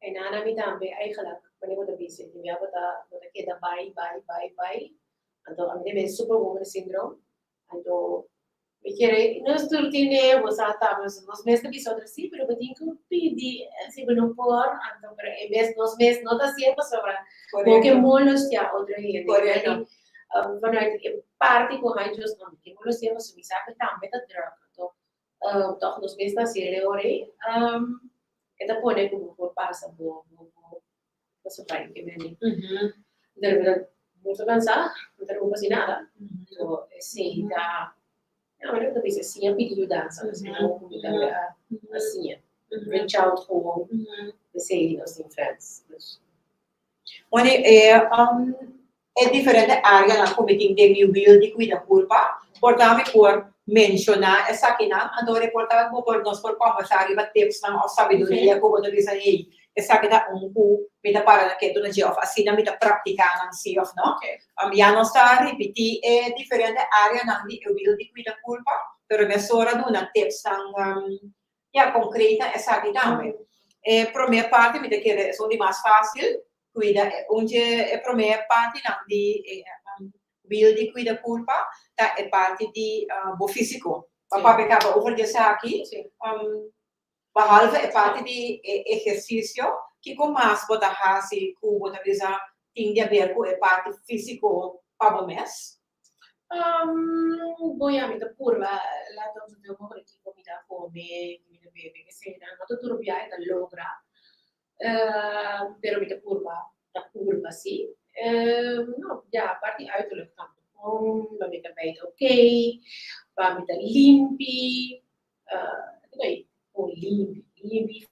En nana mi tambe eigenlijk, wanneer bo ta bisa, di mi bo ta bo ta keda bai, bai, bai, bai. Anto ami ta bira superwoman syndrome. Anto mi kere nos tur tine bo sa ta nos nos mes ta bisa otro si pero bo tin ku pidi si bo no por anto pero en bes nos mes no ta hacié pasobra bo ke molestia otro hende. Correcto. Vanuit e parti ku hay Dios no mi ke molestia pasobra mi sa ku tambe ta druk anto toch nos mes ta hacié e ora ei e ta pone ku bo por pasa bo bo bo Pasobra e mende. Bo ta mucho cansá, no ta riba casi nada. So esey ta. Ja, maar dat is siña pidi yudansa, dus mi no ku mi tambe a a siña. Reach out gewoon, p'esei nos tin friends. Dus. Bueno, e um, e diferente áreanan ku mi tin den mi wiel di kuida kurpa, por ta mi por menshoná esakinan, anto por ta bo por nos por kòmbersá riba tipsnan òf sabiduria ku bo ta bisa, hey, esaki ta un ku mi ta para na ketu na dje òf asina mi ta praktiká nan si òf no. Ya nos ta ripití e diferente áreanan di e wiel di kuida kurpa, pero mesora duna tipsnan ya konkret na esaki tambe. E promé parti mi ta kere esun di mas fásil, kuida un dje e promé partinan di e wiel di kuida kurpa ta e parti di bo físiko. Pa papia kaba over di esaki, Behalve e parti di e ehersisio, kiko mas bo ta hasi ku bo ta bisa tin di aber ku e parti físiko pa bo mes? Bon ya, mi ta purba lata un sentido mogelijk kiko mi ta kome, kiko mi ta bebe, eseinan. No ta tur biaha e ta logra, pero mi ta purba, ta purba si. No, ya, parti uiterlijk tambe bon, pa mi ta bij ta oké, pa mi ta limpi. Anyway, un limpi, limpi.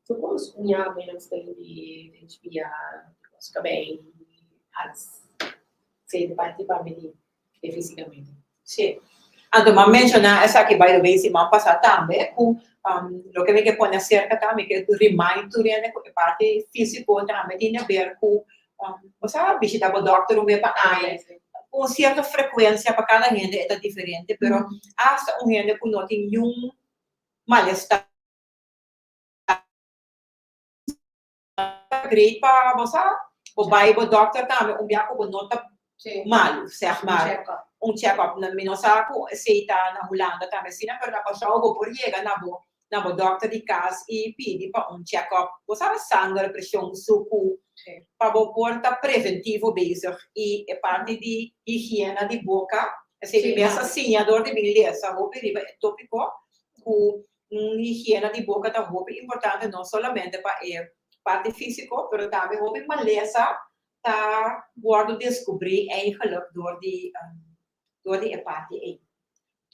Suppose un ya menos ta limpi den spia, nos kabei, alles. Sí, de parti pa mi di de físicamente. Sí. Anto m'a menshoná esaki by the way siman pasá tambe ku loke mi ke pone aserka ta mi ke remind tur hende ku e parti físiko tambe tin di aber ku Bo sa bishita bo dòkter un bes pa aña. Ku un sierto frekuensia pa kada hende e ta diferente, pero asta un hende ku no tin niun malestar ta great pa bo sa bo bai bo dòkter tambe un bia ku bo no ta malu, sèg mar, un chèk-up. Mi no sa ku esei ta na Hulanda tambe asina, pero na Kòrsou bo por yega na bo na bo dòkter di kas i pidi pa un chèk-up. Bo sa sanger, preshon, suku, pa bo por ta preventivo bezig. I e parti di higiena di boka, esei mi mes a siña dor di bin lesa hopi riba e tópiko ku un higiena di boka ta hopi importante no solamente pa e parti físiko, pero tambe hopi malesa ta wòrdu deskubrí eigenlijk dor di dor di e parti ei.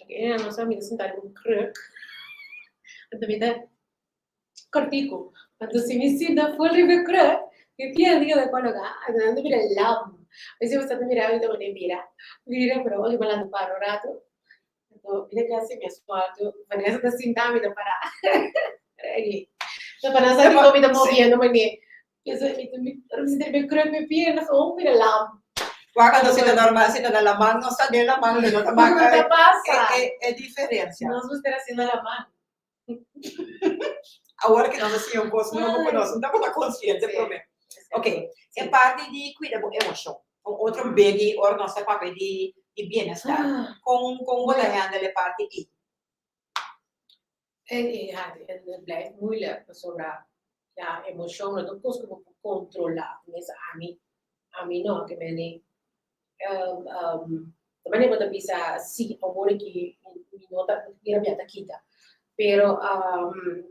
Oké, nos a mi ta sinta riba un kruk. Anto mi ta kortiku. Anto si mi sinta ful riba e kruk, mi pia di keda koloká, anto nan ta bira lam. Mi siempre ta mira mi ta pone bira, bira, pero oki mi lanta para un ratu. Anto mi ta keda sin mi asfalto. Vanessa ta sinta, mi ta para. Anyway, so pa nan sa dikon mi ta moviendo manera. Wak anto si ta normal, si ta na laman nos ta den laman, no ta maka e diferencia. Nos mester hasi na laman. Awor ke nos a siña un kos nobo ku nos no tabata konsiente promé. Ok, e parti di kuida bo emoshon, un otro biggie ora nos ta papia di bienestar. Kon kon bo ta handle e parti ei? Ja, het blijft moeilijk, pasobra ja, emocion no ta un kos ku bo por kontrolá. Tenminste ami, ami no, ke mende ta manera bo ta bisa si awor aki mi no ta mi rabia ta kita. Pero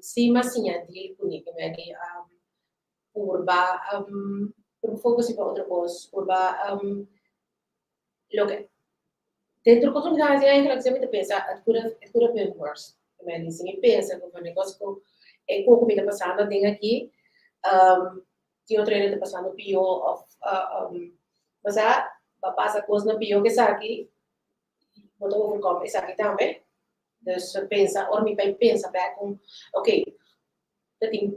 si mi a siña deal kuné, ke mende purba purba focus riba otro kos, purba Loke den tur kos ku mi ta hasi eigenlijk si mi ta pensa it could have it could have been worse. I mean si mi pensa ku van e kos ku e ku mi ta pasando aden aki tin otro hende ta pasando pió òf bo sa bo a pasa kosnan pió ku esaki bo ta overkome esaki tambe. Dus pensa ora mi bai pensa bèk ku okay ta tin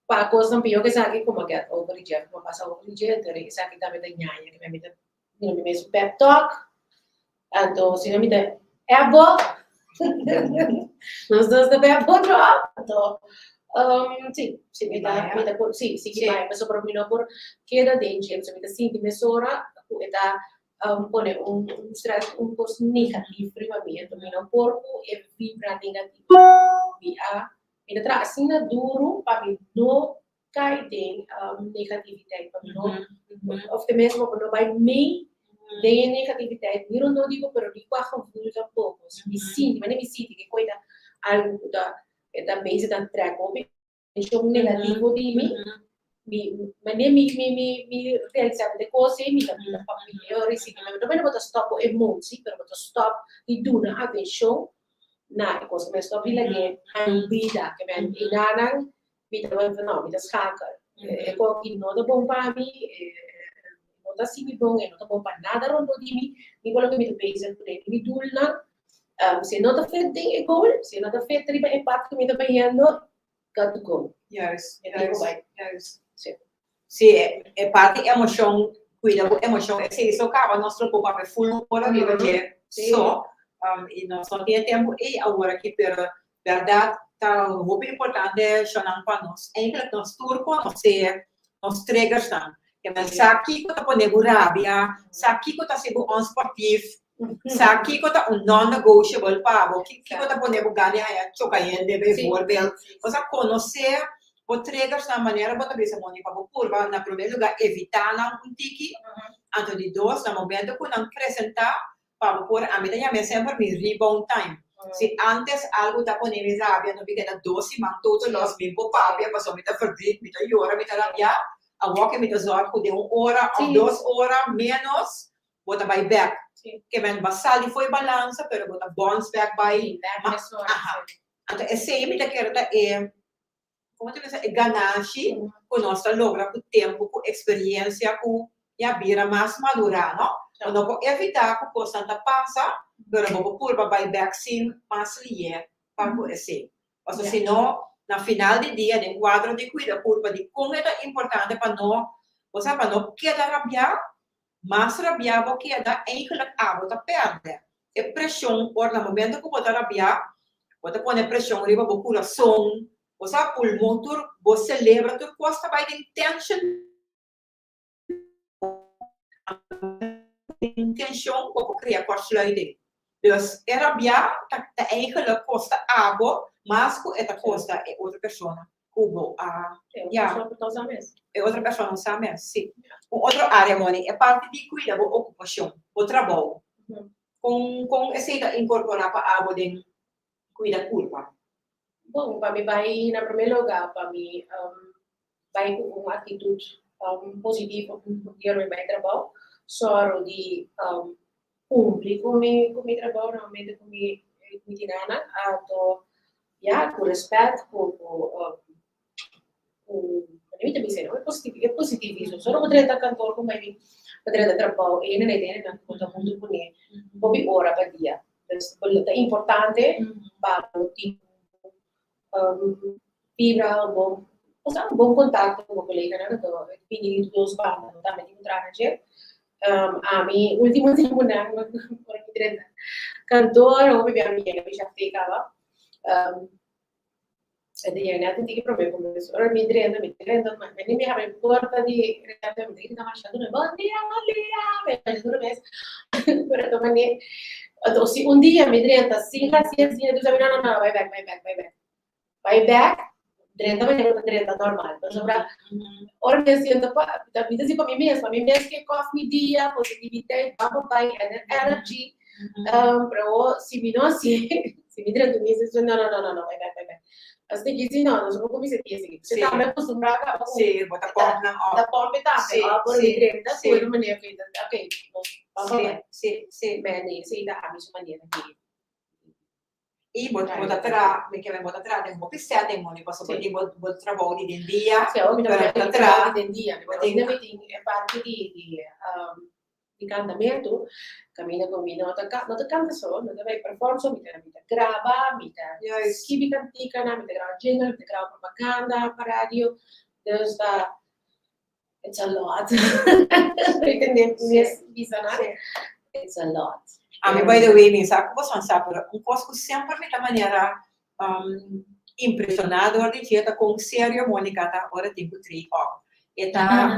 pa kosnan pió ku esaki ku mi a get over di dje ku mi a pasa over di dje enton esaki tambe ta ñaña ku mi ta duna mi mes un pep talk anto si no mi ta ebo nos dos ta pep otro op anto si si mi ta mi ta por si si ki bai pasobra mi no por keda den dje pasobra mi ta sinti mesora ku e ta pone un stress un kos negativo riba mi anto mi no por ku e vibra negativo mi a mi ta traha asina duru pa mi no kai den negativiteit pa mi no of tenminste pa bo no bai mee den e negativiteit ni rondó di bo pero ni kua gevoel tampoco si mi sinti manera mi sinti ke koi ta algu ku ta e ta bezig ta trek hopi tenshon negativo di mi. Mi manera mi mi mi mi realisa ku e kos ei mi ta mi ta papia ora i sigui no bo ta stop bo emotie pero bo ta stop di duna atenshon na e kos mi a stop di lag'é haña un bida ke men i nan mi ta wens no mi ta schakel e kos aki no ta bon pa mi no ta hasi mi bon e no ta bon pa nada rondó di mi ni pa loke mi ta bezig kuné ni mi doelnan si e no ta fit den e goal si e no ta fit riba e pad ku mi ta bayendo got to go. Juist, E tin ku juist, bai. juist. Sí. Sí, e parti emoshon, kuida bo emoshon, esei so kaba nos lo por papia ful un ora riba dje Sí. so. I nos no tin e tempu ei awor aki, pero bèrdat ta hopi importante shonnan pa nos eigenlijk nos tur konosé nos triggersnan. Ke men sa kiko ta pone bo rabia, sa kiko ta hasi bo onsportief, Sa kiko ta un non-negotiable pa bo, kiko ta pone bo gana di haña choka hende bijvoorbeeld. Bo sa konosé bo triggers na manera bo ta bisa moni pa bo purba na promé lugá evitá nan un tiki, anto di dos na momento ku nan presentá pa bo por, ami ta yam'é semper mi rebound time. Si antes algu ta pone mi rabia no mi keda dos siman todo los mi por papia pasobra mi ta verdriet, mi ta yora, mi ta rabiá, awor ke mi ta zòrg ku den un ora òf dos ora ménos bo ta bai bek. Ke men ba sali fo'i balansa pero bo ta bons bek bai ma aha. Anto esei mi ta kere ta e komo ta bisa e ganashi ku nos ta logra ku tempu ku eksperiencia ku ya bira mas madura no. Bo no por evita ku kosnan ta pasa pero bo por purba bai bek sin mas liye pa ku esei. Pasobra si no na final di dia den kuadro di kuida kurpa di kon e ta importante pa no bo sa pa no keda rabia Mas rabiá bo keda, eigenlijk abo ta pèrdè. E preshon ora na momento ku bo ta rabiá, bo ta pone preshon riba bo kurason, bo sa pulmon tur, bo selebro tur kos ta bai den tenshon, den tenshon bo por krea kortsluiting. Dus e rabiá ta eigenlijk kosta abo mas ku e ta kosta e otro persona. ku bo a E otro ya persona por ta usa mes. E otro persona usa mes, si. Un otro área, Moni, e parti di kuida bo okupashon, bo trabou. Kon kon esei ta inkorporá pa abo den kuida kurpa? Bon, pa mi bai na promé lugá pa mi bai ku un aktitut positivo ora mi bai trabou, sòru di Cumpli cu mi cu mi trabou na momento cu mi mi tin gana anto ya cu respet cu cu cu mi ta bisa no e positivismo solo bo drenta kantoor cu maybe bo drenta trabou e hende nan e nan cu ta hunto cune hopi ora pa dia dus ta importante pa bo tin fibra un bon osea un bon kontakto ku bo koleganan anto bini di dos banda bo tambe tin ku traha na dje. Ami ultimo tempunan ora mi drenta kantor hopi bia mi yega mi shaf te kaba e ta yega nèt un tiki promé ku mi ora mi drenta mi drenta mi ni mi habri porta di mi ta grita masha duru bon dia bon dia mi duru mes pero ta manera anto si un dia mi drenta sin hasi asina mi ta bisa no no no bai bek bai bek bai bek bai bek drenta manera ku ta drenta normal pasobra ora mi a sienta pa mi ta si pa mi mes pa mi mes ke kòf mi dia positivitet ban pa bai energy pero si mi no hasi si mi drenta mi no no no no bai bek bai bek Asina ki si no, nos no por kuminsá dia sigui. Si tambe acostumbrá kaba ku Sí, bo ta pòmp nan òp. Ta pòmp e tambe òp ora di drenta ku e manera ku ta ok, nos ban pa bai. Sí, sí. Meni, esei ta ami su manera di. I bo bo ta traha, mi ke bo ta traha den hopi setting moni pasobra bo tin bo bo trabou di den dia, Sí, awor mi ta pero traha bo ta traha di den dia, bo tin mi tin e parti di di di kantamentu, kaminda ku mi no ta no ta kanta so, no ta bai perform so, mi ta mi ta graba, mi ta skibi kantikanan, mi ta graba jingle, mi ta graba propaganda pa radio, dus ta it's a lot. Mi ta mes bisa nan, it's a lot. Ami by the way mi sa ku boso sa pero un kos ku semper mi ta manera impreshoná dor di dje ta kon serio Monica ta ora tin ku tree op. E ta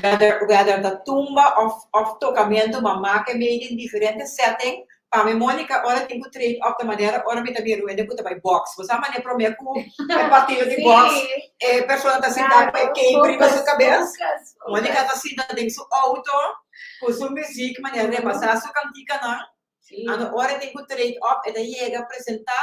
Whether whether ta tumba of of tocamento ma make mei den diferente setting, pa mi Monica ora tin cu trade up ta manera ora mi ta mira un hende cu ta bay box. Bo sa mane prome cu e partido di box e persona ta sinta cu e cape riba su cabes? Monica ta sinta den su auto cu su muziek manera repasa su canticanan. Anto ora e tin cu trade up e ta yega presenta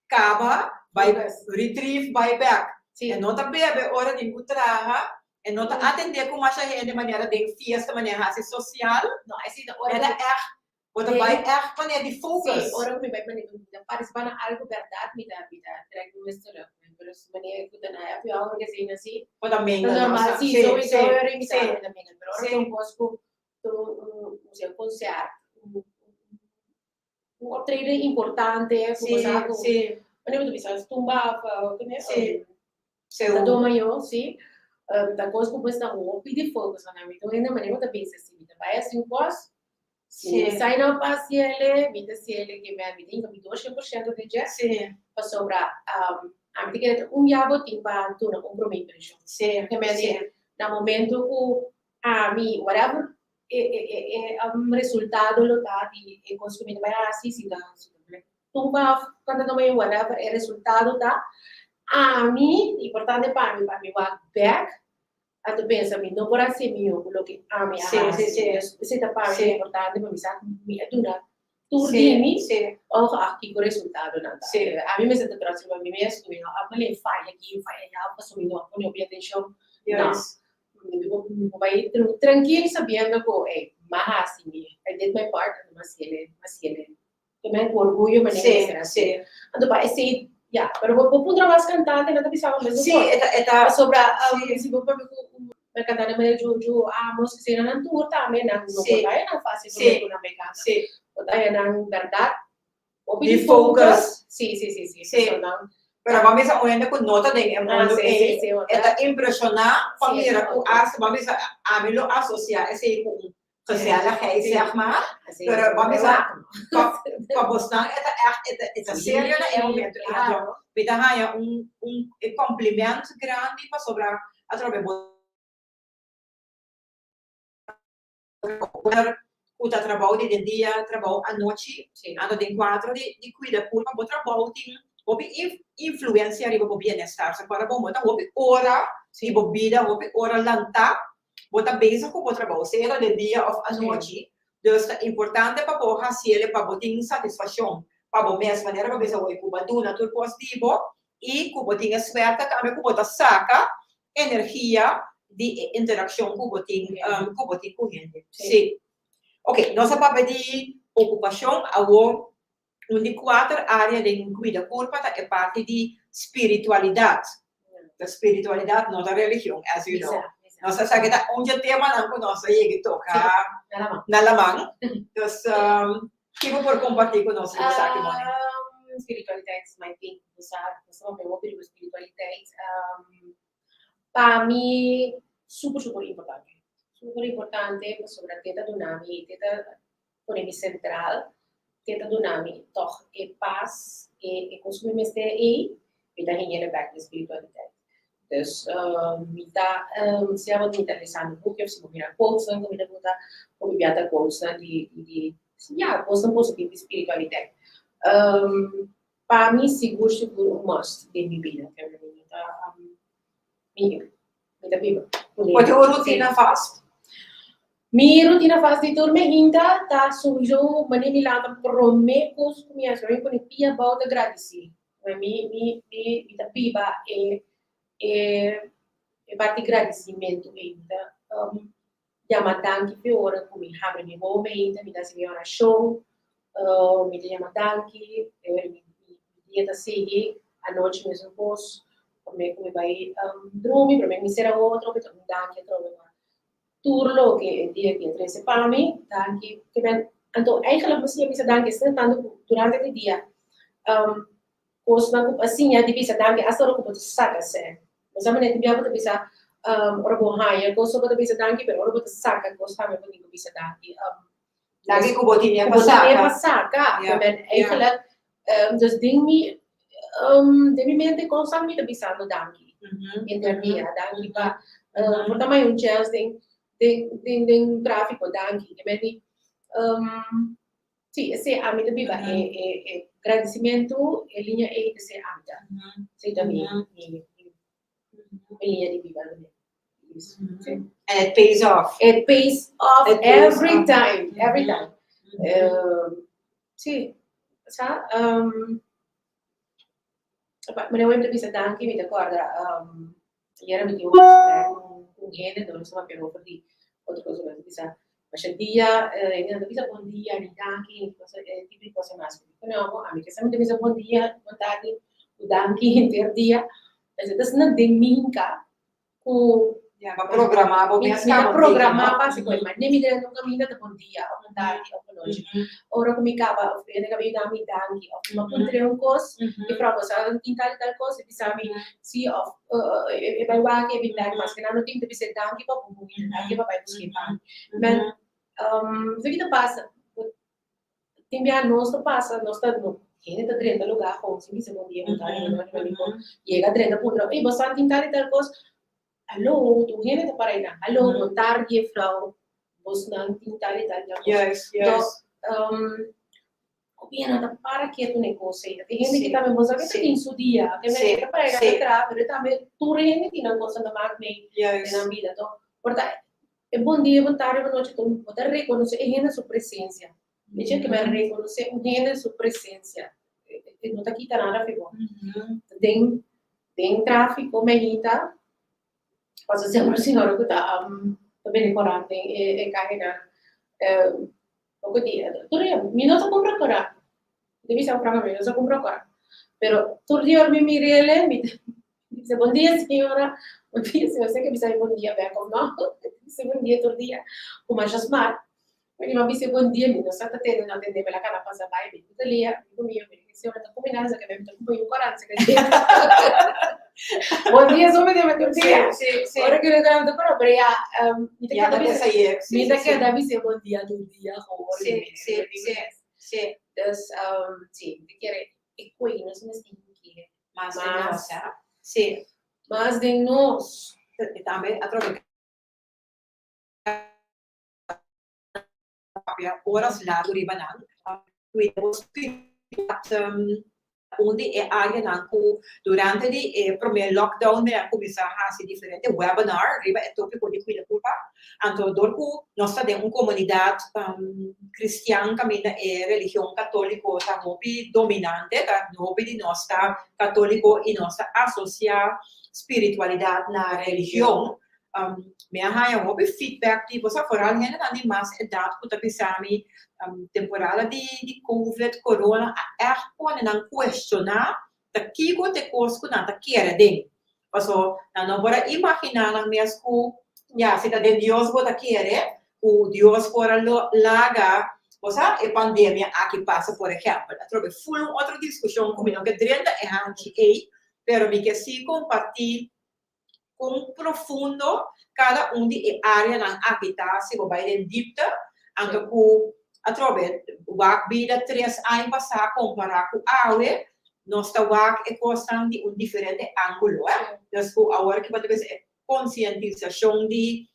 Kaba, bai retrieve, bai bek. E no ta bebe ora tin ku traha, e no ta atendé ku masha hende manera den fiesta manera hasi sosial. No, esei ta ora E ta ègt, bo ta bai ègt manera di focus. Sí, ora ku mi bai manera mi ta partisipá na algu bèrdat mi ta mi ta trèk mi mes terug. Pero si manera ku ta na happy hour ke asina si. Bo ta mingle. Ta normal, sí, sowieso ora mi ta mi ta mingle. Pero ora ku un kos ku un un konsèrt, un un optreden importante ku bo sa ku manera bo ta bisa tumba of kende ta doma yo si ta kos ku bo sta hopi di focus pasobra mi ta un hende manera bo ta bisa si mi ta bai hasi un kos si mi sign up pa hasi ele mi ta hasi ele ke mi ta hinka mi 200% den dje pasobra ami ta kere ta un bia bo tin pa duna un prome impreshon ke na momento ku ami whatever e e e e resultado lo ta di e kos ku mi ta bai hasi, si ta si ta bai tumba òf kanta ta bai whatever e resultado ta, ami, importante pa mi pa mi wak bèk anto pensa mi no por hasi mihó ku loke ami a hasi. Dus esei ta pa mi importante pa mi sa ku mi a duna tur di mi ongeacht kiko resultadonan ta. Ami mester ta trots riba mi mes ku mi no a pone faya aki, faya allá pasobra mi no a pone hopi atenshon. No. Mi por bai trankil sabiendo ku ey, m'a hasi mi, I did my part, anto m'a hasiel, m'a hasiel ku men ku orguyo manera mi mester hasi. Anto pa esei, ya, pero bo por puntra mas kantante, nan ta bisa bo mesun kos. Pasobra si bo papia ku un kantante manera Juju Amos, esei nan tur tambe nan no por ta haña nan fásil promé ku nan bai kanta. Bo ta haña nan bèrdat Hopi di focus. Sí, sí, sí, sí. Sí. Pero bo a bisa un hende ku no ta den e mundu ei, e ta impreshoná pa mira ku as, bo a bisa, ami lo asosiá esei ku un gezelligheid, zeg maar. Pero bo a bisa, pa pa bosnan e ta ègt, e ta e ta serio na e momento ei. Anto mi ta haña un un e compliment grandi pasobra atrobe bo. Ku ta trabou di den dia, trabou anochi, anto den kuadro di kuida kurpa bo trabou tin hopi influensia riba bo bienestar. So kòrda bo, bo ta hopi ora di bo bida, hopi ora lantá, bo ta bezig ku bo trabou, sea ta den dia òf anochi. Dus ta importante pa bo hasiel pa bo tin satisfashon pa bo mes, manera bo bisa wei ku bo a duna tur kos di bo i ku bo tin e suerte tambe ku bo ta saka energia di e interakshon ku bo tin ku bo tin ku hende. Sí. Oké, nos a papia di okupashon, awor un di kuater área den kuida kurpa ta e parti di spiritualidat. Ta spiritualidat no ta religion, as you know. Nos a sa ke ta un dje temanan ku nos a yega toka na laman. Dus ki bo por kompartí ku nos riba esaki, Moni? Spiritualiteit is my thing. Bo sa, bo sa papia hopi riba spiritualiteit. Pa mi super super importante. Super importante pasobra te ta duna mi, te ta pone mi sentral, te ta duna mi tòg e pas, e e kos ku mi mester ei, mi ta hing'e bèk den spiritualiteit. Dus mi ta sea bo mi ta lesando buki òf si bo mira quotesnan ku mi ta buta, ku mi bia ta quotesnan di di ya kosnan positivo di spiritualiteit. Pa mi sigur sigur un must den mi bida kende mi ta mi mi ta biba kuné. Bo tin un rutina vast? Mi rutina vast di tur mehinta ta sowieso manera mi lanta prome kos ku mi hasi mi pone pia abou ta gradisí. Mi mi mi mi ta biba e e e parti gradisimentu ei mi ta yama danki p'e ora ku mi habri mi wowo meinta, mi ta hasi mi orashon, mi ta yama danki, e ora mi dia ta sigui, anochi mesun kos, promé ku mi bai drumi, promé ku mi sera wowo atrobe ta un danki atrobe pa tur loke e dia aki a trese pa mi, danki. Anto eigentlik mi siña bisa danki asina tantu ku durante di dia Kosnan ku bo a siña di bisa danki asta ora ku bo ta saka sèn. Bo sa manera tin bia bo ta bisa ora bo haña kos bo ta bisa danki pero ora bo ta saka kos tambe bo tin ku bisa danki. Danki ku bo tene pa saka. Ku bo tene pa saka. Eigenlijk dus den mi den mi mente konstant mi ta bisando danki henter dia. Danki pa por ta maya un chèns den den den trafiko danki. Sí, esei ami ta biba. E, e, e gradisimentu, e liña ei ta esei ami ta. Esei ta mi, mi, mi, mi liña di biba. Sí. And it pays off. It pays off It pays every off. time, every time. Sí, sa, um, Meneer Wim ta bisa danki, mi ta kòrda ayera mi tin un gesprek ku un hende, nos a papia over di otro kos, nos a bisa masha dia, hende no ta bisa bon dia ni danki ni kos e tipo di kos mas. Mi di no, ami ke sa mi ta bisa bon dia, bon tardi ku danki henter dia. Esei ta asina den mi hinka ku Ya, ba programá bo mi mes mi ta kaba un programá dia, no? pa hasi koe, ma ne mi den un kaminda ta bon dia òf bon tardi òf bon nochi. Ora ku mi kaba òf hende kaba yuda mi danki òf mi a puntra un kos, juffrouw bo sa tin tal i tal kos? E bisa mi si òf e bai wak e bin bèk maske nan no tin ta bis'é danki pa bo buita, danki pa bai buska e pan. Men esaki ta pasa, Tin bia nos ta pasa, nos ta, no, hende ta drenta lugá gewoon sin bisa bon dia, bon tardi, bon nochi, bon dia. Yega drenta puntra, ey, bo sa tin tal i tal kos? Alo, tur hende ta para einan. Alo, bon tardi juffrouw, bosnan tin tal i tal i tal kos. Juist, juist. Anto, gobierno ta para ketu na e kos ei. Tin hende ki tambe bo sa ke ta tin su dia, ke mester ta para einan ta traha, pero tambe tur hende tin nan kosnan ta mak mee den nan bida. Anto, por ta E bon dia, bon tardi, bon nochi, tur bo ta rekonosé e hende su presensia. Echa ke men rekonosé un hende su presensia, e no ta kita nada fi bo. Den den tráfiko mehita, pasobra semper señora ku ta ta bini korant den e kahenan poko dia, tur dia mi no ta kumpra korant, mi ta bisa frankamente mi no ta kumpra korant, pero tur dia ora mi mir'el mi ta Bisa bon dia señora, bon dia señor, sé ke bisa mi bon dia bek of no, bisa bon dia tur dia, ku masha smart, mi a bisa bon dia, mi no sa ta tende no tende, mi la kana pasa bai, mi ta lia, mi ku mi mi señora ta kuminá, sa ke mi ta kumpra yu koran, sa ke bon dia so mi debe tur dia, ora ke mi ta kumpra, pero ya, mi ta keda bisa, mi ta keda bisa bon dia tur dia, dus, si, mi ta kere e koe nos mester hik'e. Mas den nos, ja. Sí. Mas den nos. I tambe atrobe papia horas largu riba nan. Cuida bo spiritualidad un di e áreanan ku durante di e promé lockdown mi a kuminsá hasi diferente webinar riba e tópiko di cuida kurpa. Anto dor ku nos ta den un komunidat kristian kaminda e religion katóliko ta hopi dominante, ta hopi di nos ta katóliko i nos ta asosiá spiritualidat na religion, mi a haña hopi feedback di bo sa foral hendenan di mas edat ku ta bisa mi temporada di di covid, corona a ègt pone nan kuestioná ta kiko ta e kos ku nan ta kere den. Paso nan no por a imaginá nan mes ku ya si ta den Dios bo ta kere ku Dios por a laga bo sa e pandemia aki pasa por ehèmpel. Atrobe ful un otro diskushon ku mi no ke drenta e hanchi ei pero mi ke si kompartí kon profundo kada un di e áreanan aki ta si bo bai den dipte, anto ku atrobe wak bida tres aña pasá kompará ku awe, nos ta wak e kosnan di un diferente ángulo. Dus ku awor ki bo ta bisa e konsientisashon di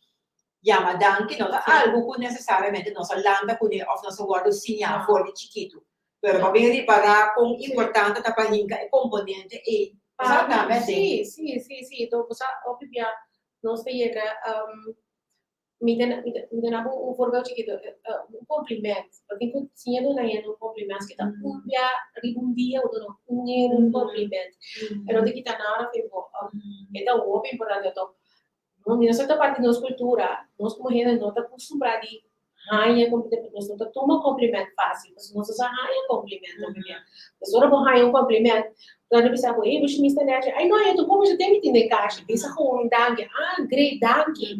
yama danki no ta algu ku nesesariamente nos a lanta kuné òf nos a wòrdu siñá for di chikitu. Pero pa bin ripará kon importante ta pa hinka e komponente ei. Bo sa tambe aden. Sí, sí, sí, sí. Enton bo sa hopi bia nos ta yega mi ta mi ta mi ta daba un voorbeeld chikito, un compliment. Bo tin ku siña duna hende un compliment. Maske ta un bia riba un dia bo duna un hende un compliment. E no ta kita nada for bo. E ta hopi importante. Enton No, mi no sa ta parti di nos kultura, nos komo hende no ta kustumbrá di haña komplimentu, nos no ta tuma kompliment fásil, pasobra nos no sa haña kompliment hopi bia. Pues ora bo haña un kompliment, bo ta bisa bo, ey, bo shimis ta nèchi, ay no, e tur komo ta miti den kashi, bisa gewoon danki, ah, great, danki.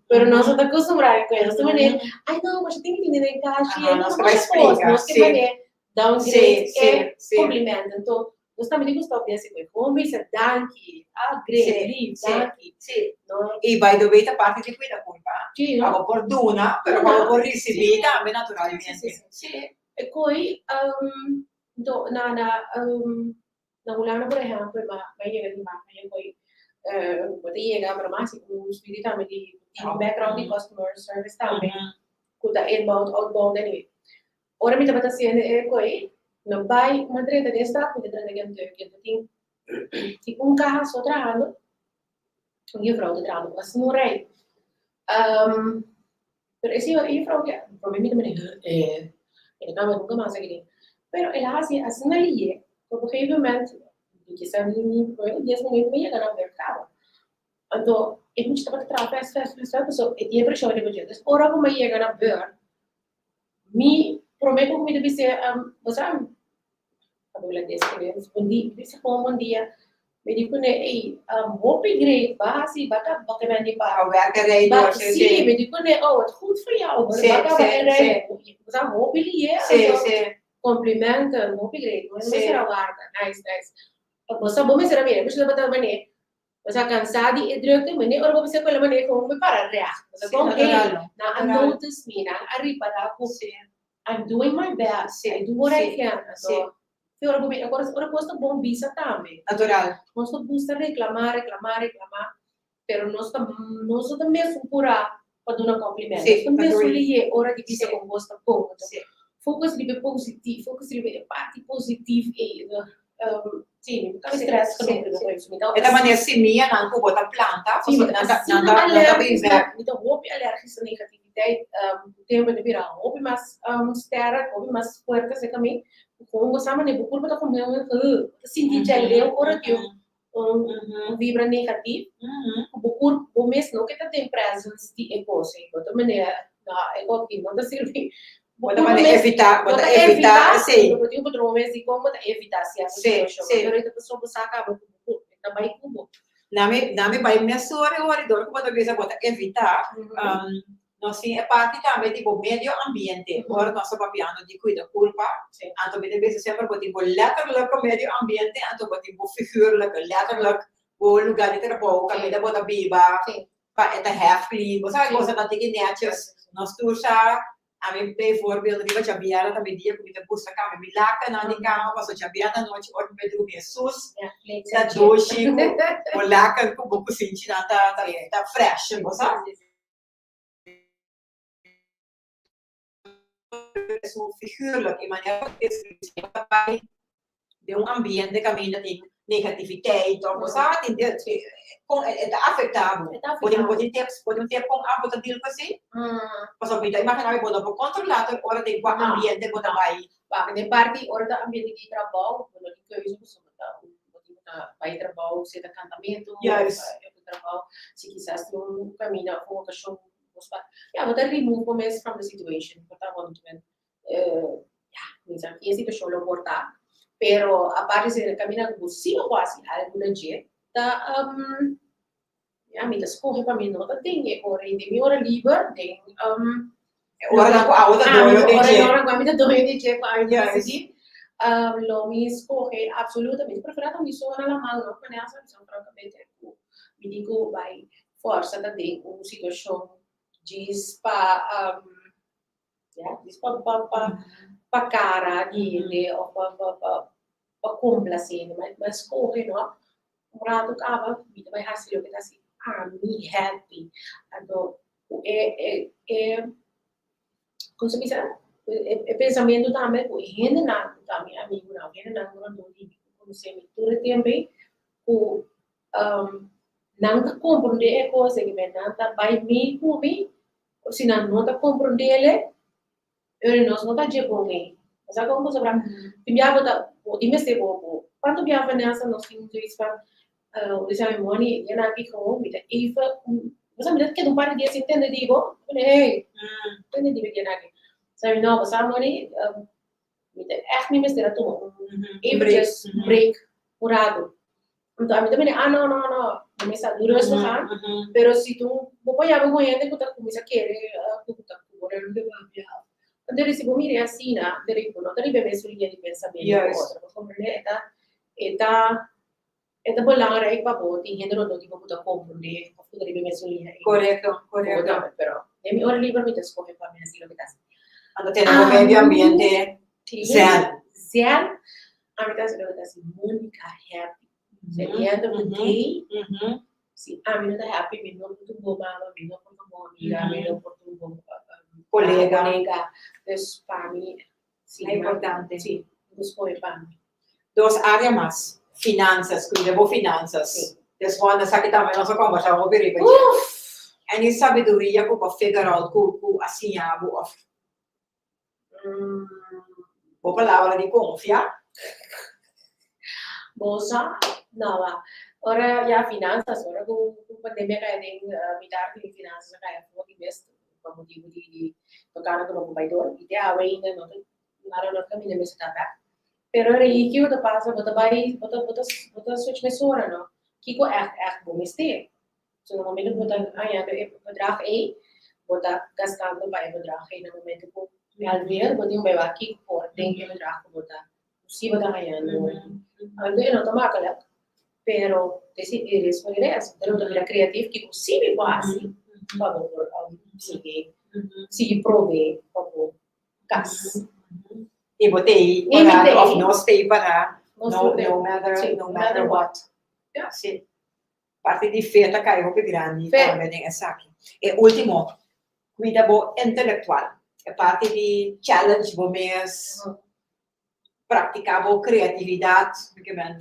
Pero nos no ta kustumbrá di kuenta, nos ta manera, ay no, bo ta miti den kashi, ay no, Nos ke bai splika, nos ke manera downgrade e kompliment. Anto, Nos tambe tin ku stop di hasi koe. Gewoon bisa danki. Ah, great, lief, danki. Sí. No. I by the way ta parti di kuida kurpa. Sí, no? Pa bo por duna, pero pa bo por risibí tambe naturalmente. Sí, sí, sí. E koi, do, na, na, na Hulanda por ehèmpel, ma, ma yega di mas, ma yega koi, bo ta yega, pero mas un studie tambe di, tin un background di customer service tambe, ku ta inbound, outbound, anyway. Ora mi tabata haciendo e koe, no bai ma drenta den stad, mi ta drenta Kentucky, anto tin tin un caha so trahando, un juffrouw ta trahando, cu asina un rei. Pero e señor, e juffrouw ke, prome mi ta mira, huh, eh, mi no cambia nunca mas aki den. Pero el a haci asina liye, cu op een gegeven moment. Mi kisa mi mi promé dies minuut mi yega na bùrt kaba. Anto e mucha tabata traha fès fès fès fès pasobra e tin e preshon riba dje. Dus ora ku mi a yega na bùrt mi promé ku mi ta bis'é bo sa pa hulandes ku mi bon dia mi bisa kon bon dia mi di kuné ey hopi great bo a hasi bo a kaba bo kemende di pa A werk rei ba door si si si. mi di kuné oh wat goed voor jou bo Si a kaba si e rei si. bo sa hopi lié Si anto si. Complimenten, hopi great. Bo Sí. mester a warda. Nice, nice. Bo sa bo mester a mira, bo tabata mane, bo sa cansá di e drukte, mane ora bo bisa cu el a mane con mi para recht. Bo sa Sí, con, hey, natural, no. nan a Natural. notice me, nan a ripará cu Sí. I'm doing my best, Sí, I do what I sí, can. sí. Anto, fi ora bo mira, ora ora cos ta bon bisa tambe. Natural. Nos ta gusta reclamá, reclamá, reclamá, pero nos ta nos no ta mesun purá pa duna compliment. Sí, Nos ta mesun agree. lihé ora di bisa Sí. con cos ta bon. Anto, Sí. focus riba e positief, focus riba e parti positief ei. Um, sí, mi ta Sí, stress sí, genoeg riba sí. eso. Mi ta E ta manera simianan ku bo ta planta, Sí, mi pasobra ta nan ta asina nan ta nan ta bin alergisch bèk. na, mi ta hopi alergisch na negativiteit. Um, ku tempu mi ta bira hopi mas um sterk, hopi mas fuerte acerca mi. Gewoon bo sa manera bo kurpa ta come, bo ta sinti djaleu ora ku un un vibra negatief, ku bo kur bo mes no ke ta den presence di e kos ei. Bo ta manera, no, e kos aki no ta sirbi. Bo Bo ta kurpa manera mes, evitá, bo bo ta ta evitá evitá, esei. bo tin un patrón mes di kon bo ta evitá sierto Sí, situashon. sí. Pero e ta pasobra bo sa kaba ku bo kurpa, e ta bai ku bo. Na mi, na mi bai mesora e ora dor ku bo ta bisa bo ta evitá, Nos tin e parti tambe di bo medio ambiente. Ora nos ta papiando di cuida curpa, anto mi ta bisa semper bo tin bo letterlijke medio ambiente, anto bo tin bo figuurlijke, letterlijk bo lugar di trabou, caminda bo ta biba, pa e ta hefli, bo sa e cosa ta tiki netjes. Nos tur sa, ami bijvoorbeeld riba djabièrnè ta mi dia cu mi ta gusta cambia mi lakennan di cama, pasobra djabièrnè anochi ora mi bai drumi e sus ta dushi cu bo laken cu bo cusinchinan ta ta fresh, bo sa. Su figuurlijk, e manera ku deskripshon ta bai den un ambiente kaminda tin negativiteit òf bo sa tin kon e ta afektá bo. Bo tin bo tin tips bo tin un tip kon abo ta deal ku esei? Pasobra mi ta imaginá mi bo no por kontrolá tur ora den kua ambiente bo ta bai. Wak, den parti ora ta ambiente di trabou bo no tin keuze pasobra ta un bo tin ku ta bai trabou sea ta kantamentu òf trabou si kisas tin un kaminda òf un okashon Bos pa, ya, bo ta remove bo mes from the situation, bo ta bon tumen, ya, mi sa ki e situacion lo por ta, pero aparte si camina cu bo si lo por haci algo na dje, ta, ya, mi ta scoge pa mi no ta den e ora ei, den mi ora liber, den, E oranan cu abo ta doño di dje. E oranan cu ami ta doño di dje, cu ami ta decidi, lo mi scoge absolutamente, prefera ta mi so na laman, no cu Nelson, mi sa francamente cu mi tin cu bay Forsa ta den un situashon djis pa ya djis pa pa pa pa kara di hende òf pa pa pa pa komplasé hende ma ma skohe no un ratu kaba mi ta bai hasi loke ta hasi ami happy anto ku e e e kon sa bisa e pensamentu tambe ku e hendenan ku ta mi amigunan òf hendenan rondó di mi ku konosé mi tur e tempu ei ku nan ta komprondé e kos ei, men nan ta bai mi ku mi, of si nan no ta komprondé-le, ora nos no ta dje bon ei. Bo sa kon pasobra tin bia bo ta bo tin mester bo bo kuantu bia Vanessa nos tin zoiets van bo bisa mi Moni dia nan aki gewoon mi ta even bo sa mi ta keda un par di dia sin tende di bo, mi ta hey tende di mi dia nan aki, sa mi no bo sa Moni mi ta ègt mi mester a tuma un eventjes break un ratu. Anto ami ta bini, ah no, no, no, mi mester a dura rustig aan. Pero si tu, bo por yama un hende ku ta kuminsá kere ku ta kore di papia. Anto si bo mira asina, bo no ta riba e mesun liña di pensamentu ku otro. Bo komprendé? E ta, e ta, e ta belangrijk pa bo tin hende rondó di bo ku ta komprendé òf ku ta riba e mesun liña. Korekto, korekto. Pero den mi ora liber mi ta skohe pa mi hasi loke ta hasi. Anto tene bo medio ambiente zen. Zen. Ami ta hasi loke ta hasi Monica happy. So at the end of the day, si ami no ta happy, mi no por ta un bon mama, mi no por ta un bon amiga, mi no por ta un bon Colega. colega. Dus pa mi, si, Ta importante. Si, mi ta scoge pa mi. Dos area mas, finanzas, cuida bo finanzas. Si. Des Wanda esaki tambe nos a combersa hopi riba dje. Uff! Any sabiduria cu bo figure out cu cu a siña bo of Bo palabra di konfia. Bo sa? No a. Ora ya finanzas, ora ku pandemia kaya den mitar di finanzas a kaya for di mes pa motibu di di tokando ku no por bai dor i te awe ainda no ta nada no ta kaminda mester ta bek. Pero e rei kiko ta pasa bo ta bai bo ta bo ta bo ta switch mesora no kiko ègt ègt bo mester. So na momento ku bo ta hañando e bedrag ei bo ta gastando pa e bedrag ei na momento ku alweer bo tin ku bai wak kiko por den e bedrag ku bo ta Si bo ta hañando algo e no ta makkelijk, pero desi it is what it is. Bo ta bira creatief kiko si mi por hasi pa bo por sigui sigui provee pa bo kas. I bo ta ei pará of nos ta ei pará no matter no matter what. Si. Parti di fe ta kai hopi grandi tambe den esaki. E ultimo, Cuida bo intelectual. E parti di challenge bo mes, practica bo creatividad, ke men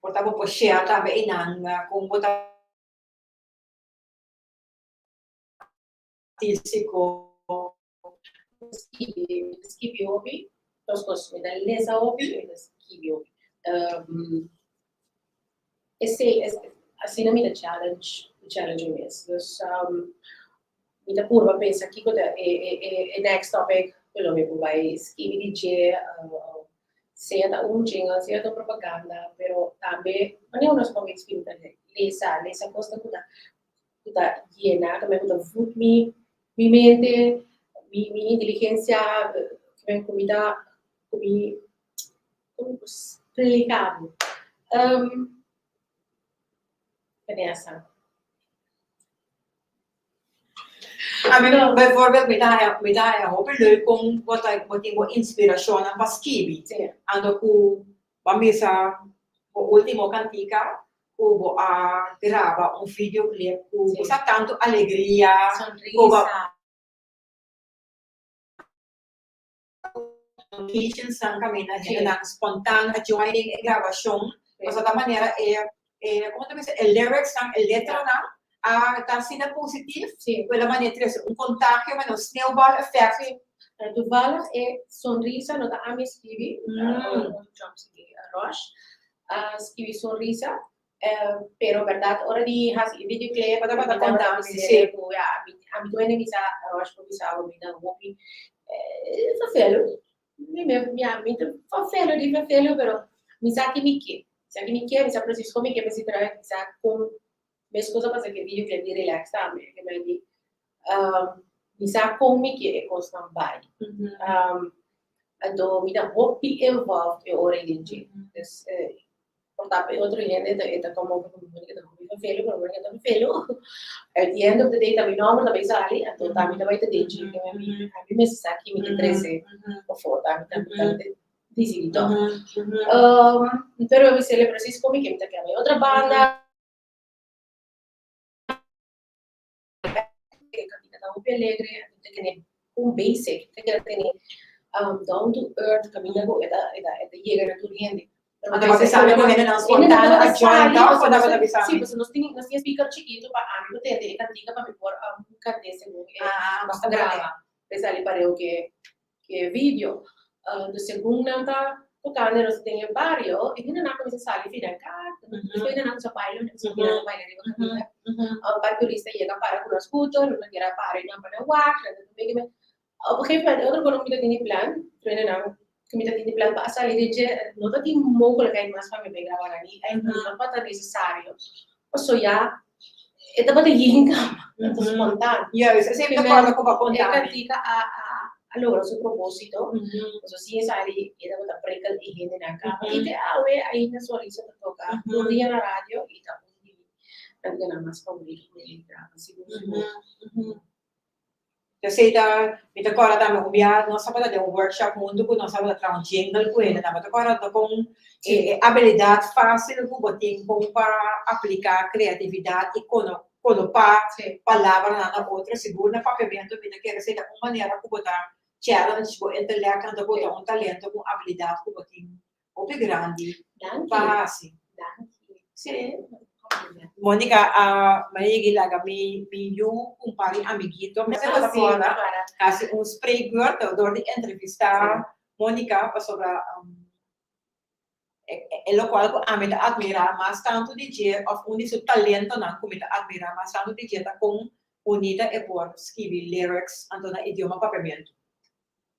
por ta bo por share tambe einan con bo ta artistico. Skibi, mi ta skibi hopi, dos cos, mi ta lesa hopi y mi ta skibi hopi. Esei, asina mi ta challenge, challenge mi mes. Dus mi ta purba pensa kiko ta e e e next topic ku lo mi por bai skibi di dje, sea ta un jingle, sea ta un propaganda, pero tambe wanneer nos pon skibi ta lesa, lesa kosnan ku ta ku ta yena, ku ta voed mi mi mente, mi mi inteligensia, ku mi ta ku mi Kon bo splika bo? Vanessa. Ami bijvoorbeeld mi ta haña mi ta haña hopi leuk kon bo ta bo tin bo inspirashonnan pa skibi. Anto ku bo a misa bo ultimo kantika ku bo a graba un videoclip ku bo sa tantu alegria ku bo Sonrisa. Locations-nan kaminda hendenan spontaan a join den e grabashon. Pasobra ta manera e, e komo ta bisa, e lyrics-nan, e letranan a ta asina positif ku el a manera trese un kontagio, manera un sneeuwbal effect. Sí. Toevallig e sonrisa no ta ami skibi, otro chòm skibi, Rosh a skibi sonrisa. Pero berdad ora di hasi e videoclip Bo tabata mi tabata konta mi, bis'é sí. ku ya mi ami tur hende bisa Rosh por bisa bo mi ta hopi vervelu mi mi ya mi ta vervelu di vervelu pero mi sa ki mi ke mi sa ki mi ke mi sa presis kon mi ke mester traha mi sa kon meskos a pasa ku e videoclip di relax tambe ke mi di mi sa kon mi ke e kosnan bai anto mi ta hopi involved e ora ei den dje dus Por ta pa e otro hende ta e ta como ku Monica ta hopi vervelu, pero Monica ta vervelu. At the end of the day ta mi nomber ta bai sali, anto ta mi ta bai ta denchi. Mi mi mester sa ki mi ke trese pafó, ta mi ta mi ta disidi tòg. Pero mi sele presis kon mi ke mi ta keda bai otro banda. E kaminda ta hopi alegre, anto ta kende un basic, ta keda tene down to earth kaminda ku e ta e ta e ta yega na tur hende. Anto bo ta sabi ku hendenan spontaan a join tòg o tabata bisa? Si, pasobra nos tin nos tin e speaker chikitu pa ami ku tende e kantika pa mi por kant'é segun e nos ta graba. P'esei pareu ke ke video. Dus segun nan ta tocando nos den e bario, e hendenan a cuminsa sali fi nan cas, despues hendenan cuminsa baila, nan cuminsa bira ta baila riba caminda. Un par turista yega para cu nan scooter, nan kier a para y nan pa nan wak, nan ta tumbe kimen. Op een gegeven moment, e otro cu mi ta tin di plan, tur hendenan cu mi ta tin di plan pa a sali den dje, no ta tin mogelijkheid mas pa mi bay graba nan y no tabata necesario, paso ya e tabata yen kama, ta spontaan. Juist, esei mi ta kòrda ku bo a konta E mi. kantika a a logra su propósito, pasobra sin esaki e tabata prikkel e hendenan kaba. I te awe ainda Sonrisa ta toka tur dia na radio i ta un di mi kantikanan mas favorito ku mi graba sigur sigur. Esei ta, mi ta kòrda tambe un bia nos tabata den un workshop huntu ku nos tabata traha un jingle ku hende. Tabata kòrda ta kon e abilidat fásil ku bo tin kon pa apliká kreatividat i kono konopá palabranan na otro. Sigur na papiamentu mi ta kere esei ta un manera ku bo ta challenge bo intelèkt anto bo ta un talento ku un abilidat ku bo tin hopi grandi pa hasi. Sí. Monica a yega laga mi mi yu un par di amiguito mi ta kòrda hasi un spreekbeurt dor di entrevista Monica pasobra. E lokual ku ami ta atmirá mas tantu di dje òf un di su talentonan ku mi ta atmirá mas tantu di dje ta kon bunita e por skibi lyrics anto na idioma papiamentu.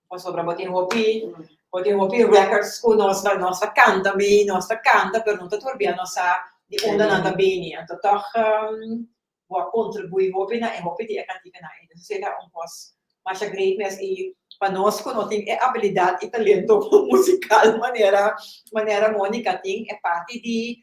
Pasobra bo tin hopi bo tin hopi records ku nos ta nos ta kanta mi nos ta kanta pero no ta tur bia nos sa di unda nan ta bini. Anto tòg bo a kontribuí hopi na e hopi di e kantikanan ei. Entonces esei ta un kos masha great mes i pa nos ku no tin e abilidat i talento musikal manera manera Monica tin e parti di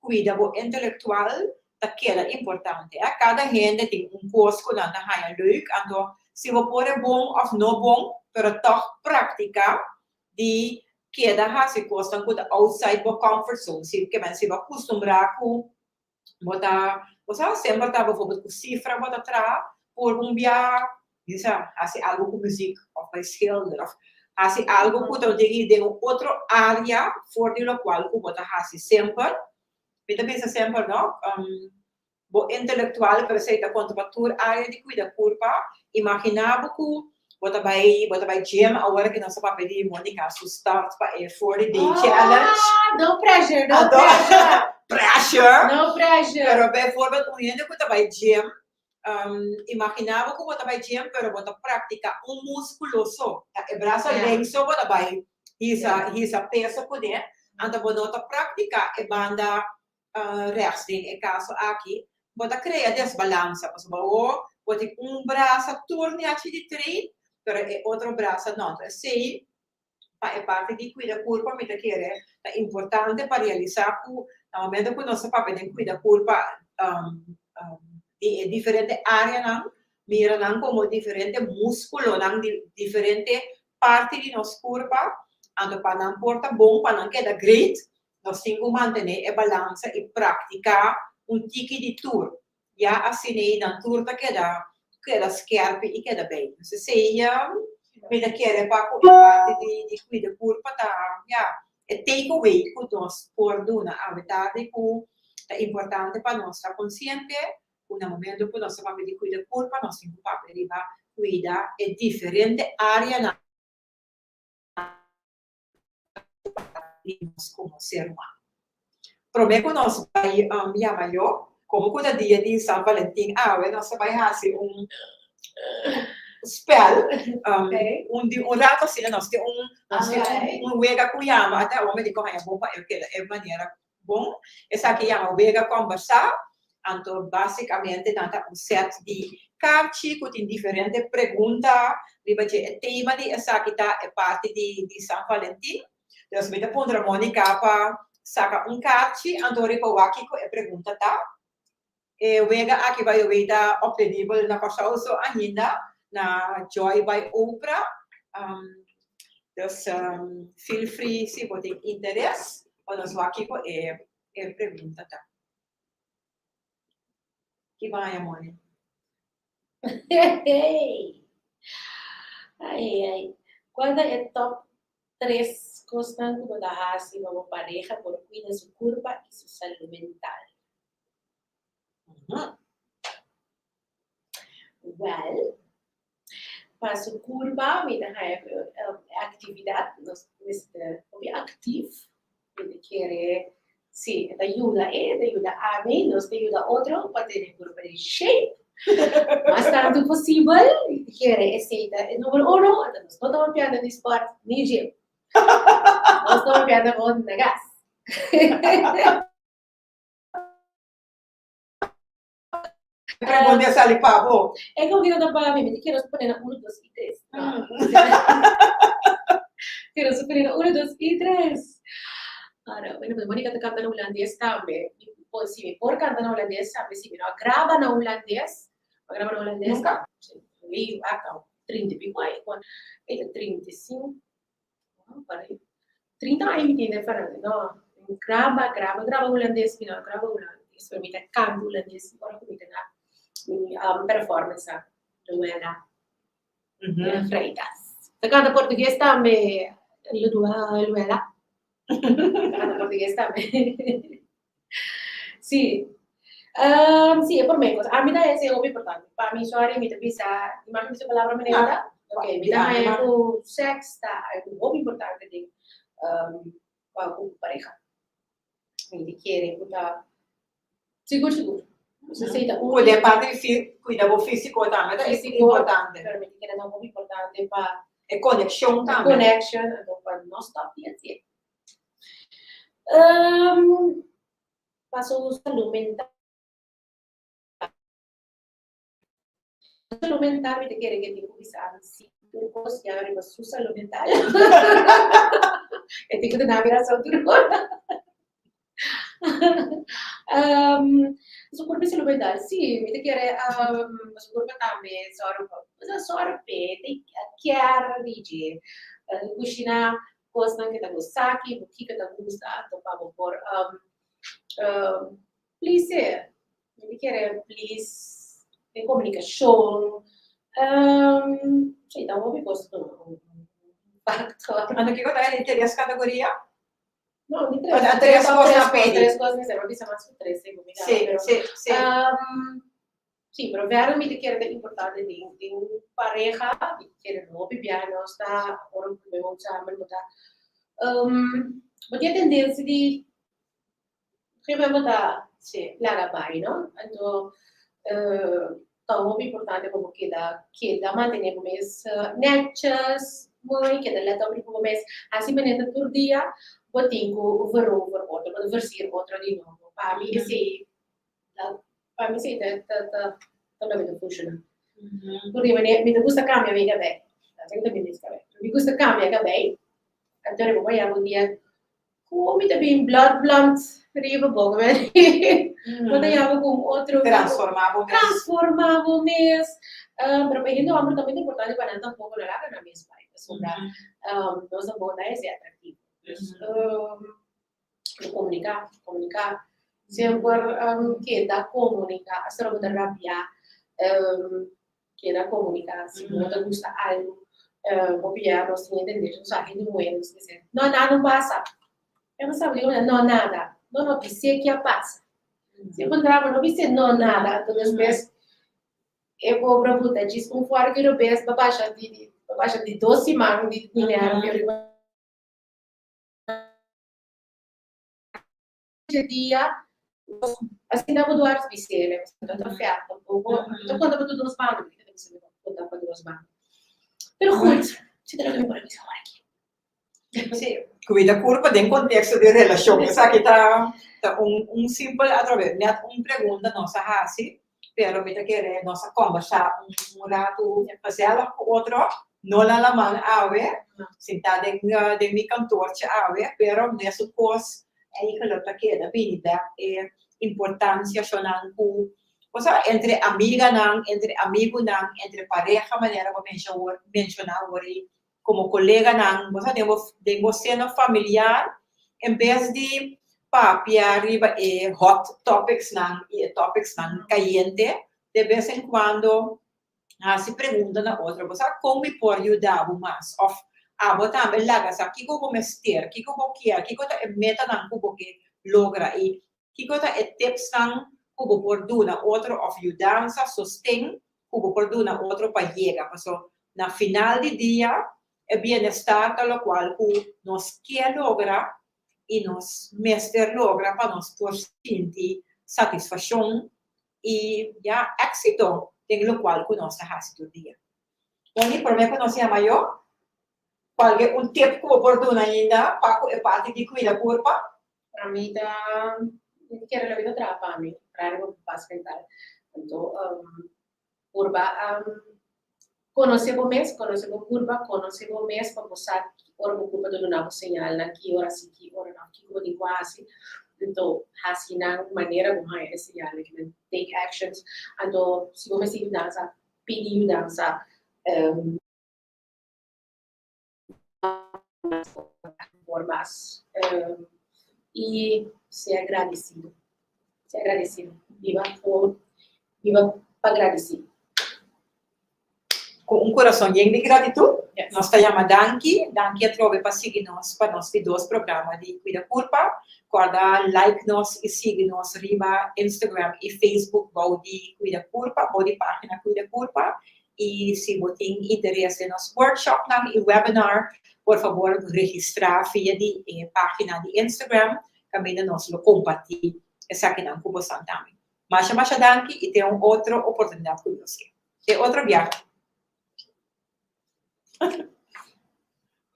kuida bo intelektual ta keda importante. Kada hende tin un kos ku nan ta haña leuk anto si bo por e bon òf no bon pero tòg praktiká di keda hasi kosnan ku ta outside bo comfort zone. Si ke men si bo a kustumbrá ku Bo ta, bo sa, semper ta bijvoorbeeld ku sifra bo ta traha, por un bia, bisa, hasi algo ku muziek of bai schilder of hasi algo ku ta digi den un otro área for di lokual ku bo ta hasi semper. Mi ta bisa semper no, bo intelektual pero esei ta konta pa tur área di kuida kurpa. Imaginá bo ku bo ta bai, bo ta bai gym awor ku nos a papia di Monica su start pa e 40 day challenge. Ah, no pressure, no pressure. Pressure. No pressure. Pero bijvoorbeeld un hende ku ta bai gym, imaginá bo ku bo ta bai gym pero bo ta praktiká un múskulo so. Ta e brasa links so bo ta bai hisa, hisa peso kuné, anto bo no ta praktiká e banda rechts den e kaso aki, bo ta krea desbalansa pasobra bo bo tin un brasa tur nechi di train pero e otro brasa no. Enton esei pa e parti di kuida kurpa mi ta kere ta importante pa realisá ku na momento ku nos ta papia den kuida kurpa di e diferente áreanan mira nan komo diferente múskulonan di diferente parti di nos kurpa anto pa nan por ta bon pa nan keda great Nos tin ku mantené e balansa i praktiká un tiki di tur, ya asin'ei nan tur ta keda keda skèrpi i keda bei. Nos esei mi ta kere pa ku e parti di di kuida kurpa ta ya e take away ku nos por duna awe tardi ku ta importante pa nos ta konsiente ku na momento ku nos ta papia di kuida kurpa nos tin ku papia riba kuida e diferente áreanan. di nos komo ser humano. Promé ku nos bai yama yo, komo ku ta dia di San Valentin awe, nos ta bai hasi un spèl, un di un rato asina nos tin un nos tin un wega ku yama, ata awor mi di ku haña bon pa e keda e manera bon, esaki yama wega kòmbersá, anto básikamente nan ta un sèt di karchi ku tin diferente pregunta riba dje. E tema di esaki ta e parti di di San Valentin. Dus mi ta puntra Monica pa saka un karchi anto riba wak kiko e pregunta ta. E wega aki by the way ta optenibel na Kòrsou so ainda na Joy by Oprah. Dus feel free si bo tin interes pa nos wak kiko e e pregunta ta. Ki baña Moni? Ai ai. Cual ta e top tres cosnan cu bo ta haci pa bo pareha por cuida su curpa y su salud mental? Well, pa su kurpa mi ta haña ku e aktividat nos mester hopi aktif, mi ta kere si e ta yuda e, e ta yuda ami, nos ta yuda otro pa tene kurpa den shape mas tantu posibel, mi ta kere esei ta e numero uno, anto nos no ta papiando di sport ni gym, nos ta papiando gewoon na gas. Pregunta a sali pa bo. E como que no ta pa mi, mi te quiero poner na uno, dos y tres. Quiero poner na uno, dos y tres. Ahora, bueno, pues Mónica ta canta na holandés tambe. Por, si mi por canta na holandés tambe, si mi no a graba na holandés, a graba na holandés. Nunca. Sí, hasta 30 y pico años, 35. 30 aña mi tin den Fernando, no. Graba, graba, graba hulandes, mi no graba hulandes, pero mi ta canta hulandes ora cu mi ta na mi performance a Luella Freitas. Ta canta portugues tambe, Luella. Ta canta portugues tambe. Sí. Sí, e promé kos. Ami ta hasi hopi importante. Pa mi, sorry, mi ta bisa, mi mag bisa palabra manera ta? Ok, mi ta haña ku sèks ta algu hopi importante den. pa ku pareha. Mi ta kere ku ta sigur sigur. Nos esei ta un. Kuida e parti di kuida bo físiko tambe ta importante. Pero mi ta kere ta hopi importante pa. E konekshon tambe. E connection, anto pa no stop di hasié. Pa su salú mental. Salú mental mi ta kere ke tin ku bisa ami si tur kos ya riba su salú mental. E tin ku tene ami rason tur ora. Su kurpa i salú mental, si mi ta kere su kurpa tambe sòru pa, sòru p'e, ta kier di dje, kushina kosnan ke ta gusta, ki kiko ta gusta, anto pa bo por Please e, mi ta kere please den komunikashon, si ta hopi kos ta tuma un faktor. Anto kiko ta e tres kategoria? No, di tres. Ota tres kos na pedi. Tres kos mi sa bisa mas ku tres segun mi Si, si, si. Si, pero verder mi ta kere ta importante den den pareha, mi ta kere hopi biaha nos ta ora ku mi usa bo ta bo tin e tendensia di Primero bo ta laga bai, no? Anto ta hopi importante pa bo keda keda mantené bo mes netjes, mooi, keda lèt op riba bo mes. Hasi manera tur dia bo tin ku verover otro, bo ta versier otro di nobo. Pa mi esei ta pa mi esei ta ta ta ta loke ta funshoná. Porque mi ta gusta kambia mi kabei, ta mi mes kabei. Mi gusta kambia kabei, anto riba bo yama un dia Ku mi ta bin blòt blònt riba bo ku bo ta yama ku un otro Transformá bo mes. Transformá bo mes. Pero pa hende hòmber tambe ta importante pa nan tampoko no laga nan mes bai pasobra nos tampoko ta hasi atraktivo. Dus komuniká, komuniká. Semper keda komuniká asta ora bo ta rabiá. Keda komuniká si bo no ta gusta algu, hopi ya nos tin e tendensia nos a hende muhé nos ta bisa no nada no pasa, e no sabi dikon no nada, no no bis'é ke a pasa, si e puntra bo no bis'é no nada, anto despues e pobre buta djis un fuerki robes ba basha di ba basha di dos siman di nervio riba dia asina bo duars bisele no ta fèr tampoco ta konta pa tur dos banda mi ta bisa mi konta pa dos banda pero goed si ta loke mi por a bisa awor aki. Sí, kuida kurpa den konteksto di relashon esaki ta ta un un simpel atrobe nèt un pregunta nos a hasi pero mi ta kere nos a kombersá un un ratu gezellig ku otro no la laman awe sintá den den mi kantorchi awe pero mesun kos Eigenlijk ta keda bini bek e importancia shonan cu, bo sa, entre amiganan, entre amigunan, entre pareha manera bo menciona awor ei, como coleganan, bo sa, den bo den bo seno familiar, en bes di papia riba e hot topicsnan y e topicsnan cayente, de bes en cuando hasi pregunta na otro, bo sa kon mi por yuda bo mas? Òf abo tambe laga sa kiko bo mester, kiko bo kier, kiko ta e metanan ku bo ke logra i kiko ta e tipsnan ku bo por duna otro òf yudansa, sosten ku bo por duna otro pa yega. Paso na final di dia e bienestar ta lokual ku nos ke logra i nos mester logra pa nos por sinti satisfashon i ya éxito den lokual ku nos ta hasi tur dia. Tony, promé ku nos yama yo, kualke un tip ku bo por duna ainda pa ku e parti di kuida kurpa? Pa mi ta, mi ta kere loke ta traha pa mi, traha riba pas mental. Anto, Purba konosé bo mes, konosé bo kurpa, konosé bo mes pa bo sa ki ora bo kurpa ta duna bo señalnan, ki ora si, ki ora no, kiko bo tin ku hasi. Anto hasi nan manera bo haña e señalnan ki nan take actions. Anto si bo mester yudansa, pidi yudansa. Por mas y sea agradecido sea agradecido biba por biba pa agradeci. Cu un corazon yen di gratitud nos ta yama danki, danki atrobe pa sigui nos pa nos di dos programa di Cuida Curpa, corda like nos y sigui nos riba Instagram y Facebook bou di Cuida Curpa, bou di pagina Cuida Curpa. I si bo tin interes den nos workshopnan i webinar, por fabor registrá via di e página di Instagram, kaminda nos lo kompartí esakinan ku bosan tambe. Masha masha danki i te un otro oportunidat ku Dios ke. Te otro biaha.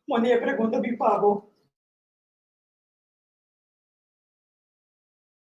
Moni e pregunta bin pa bo.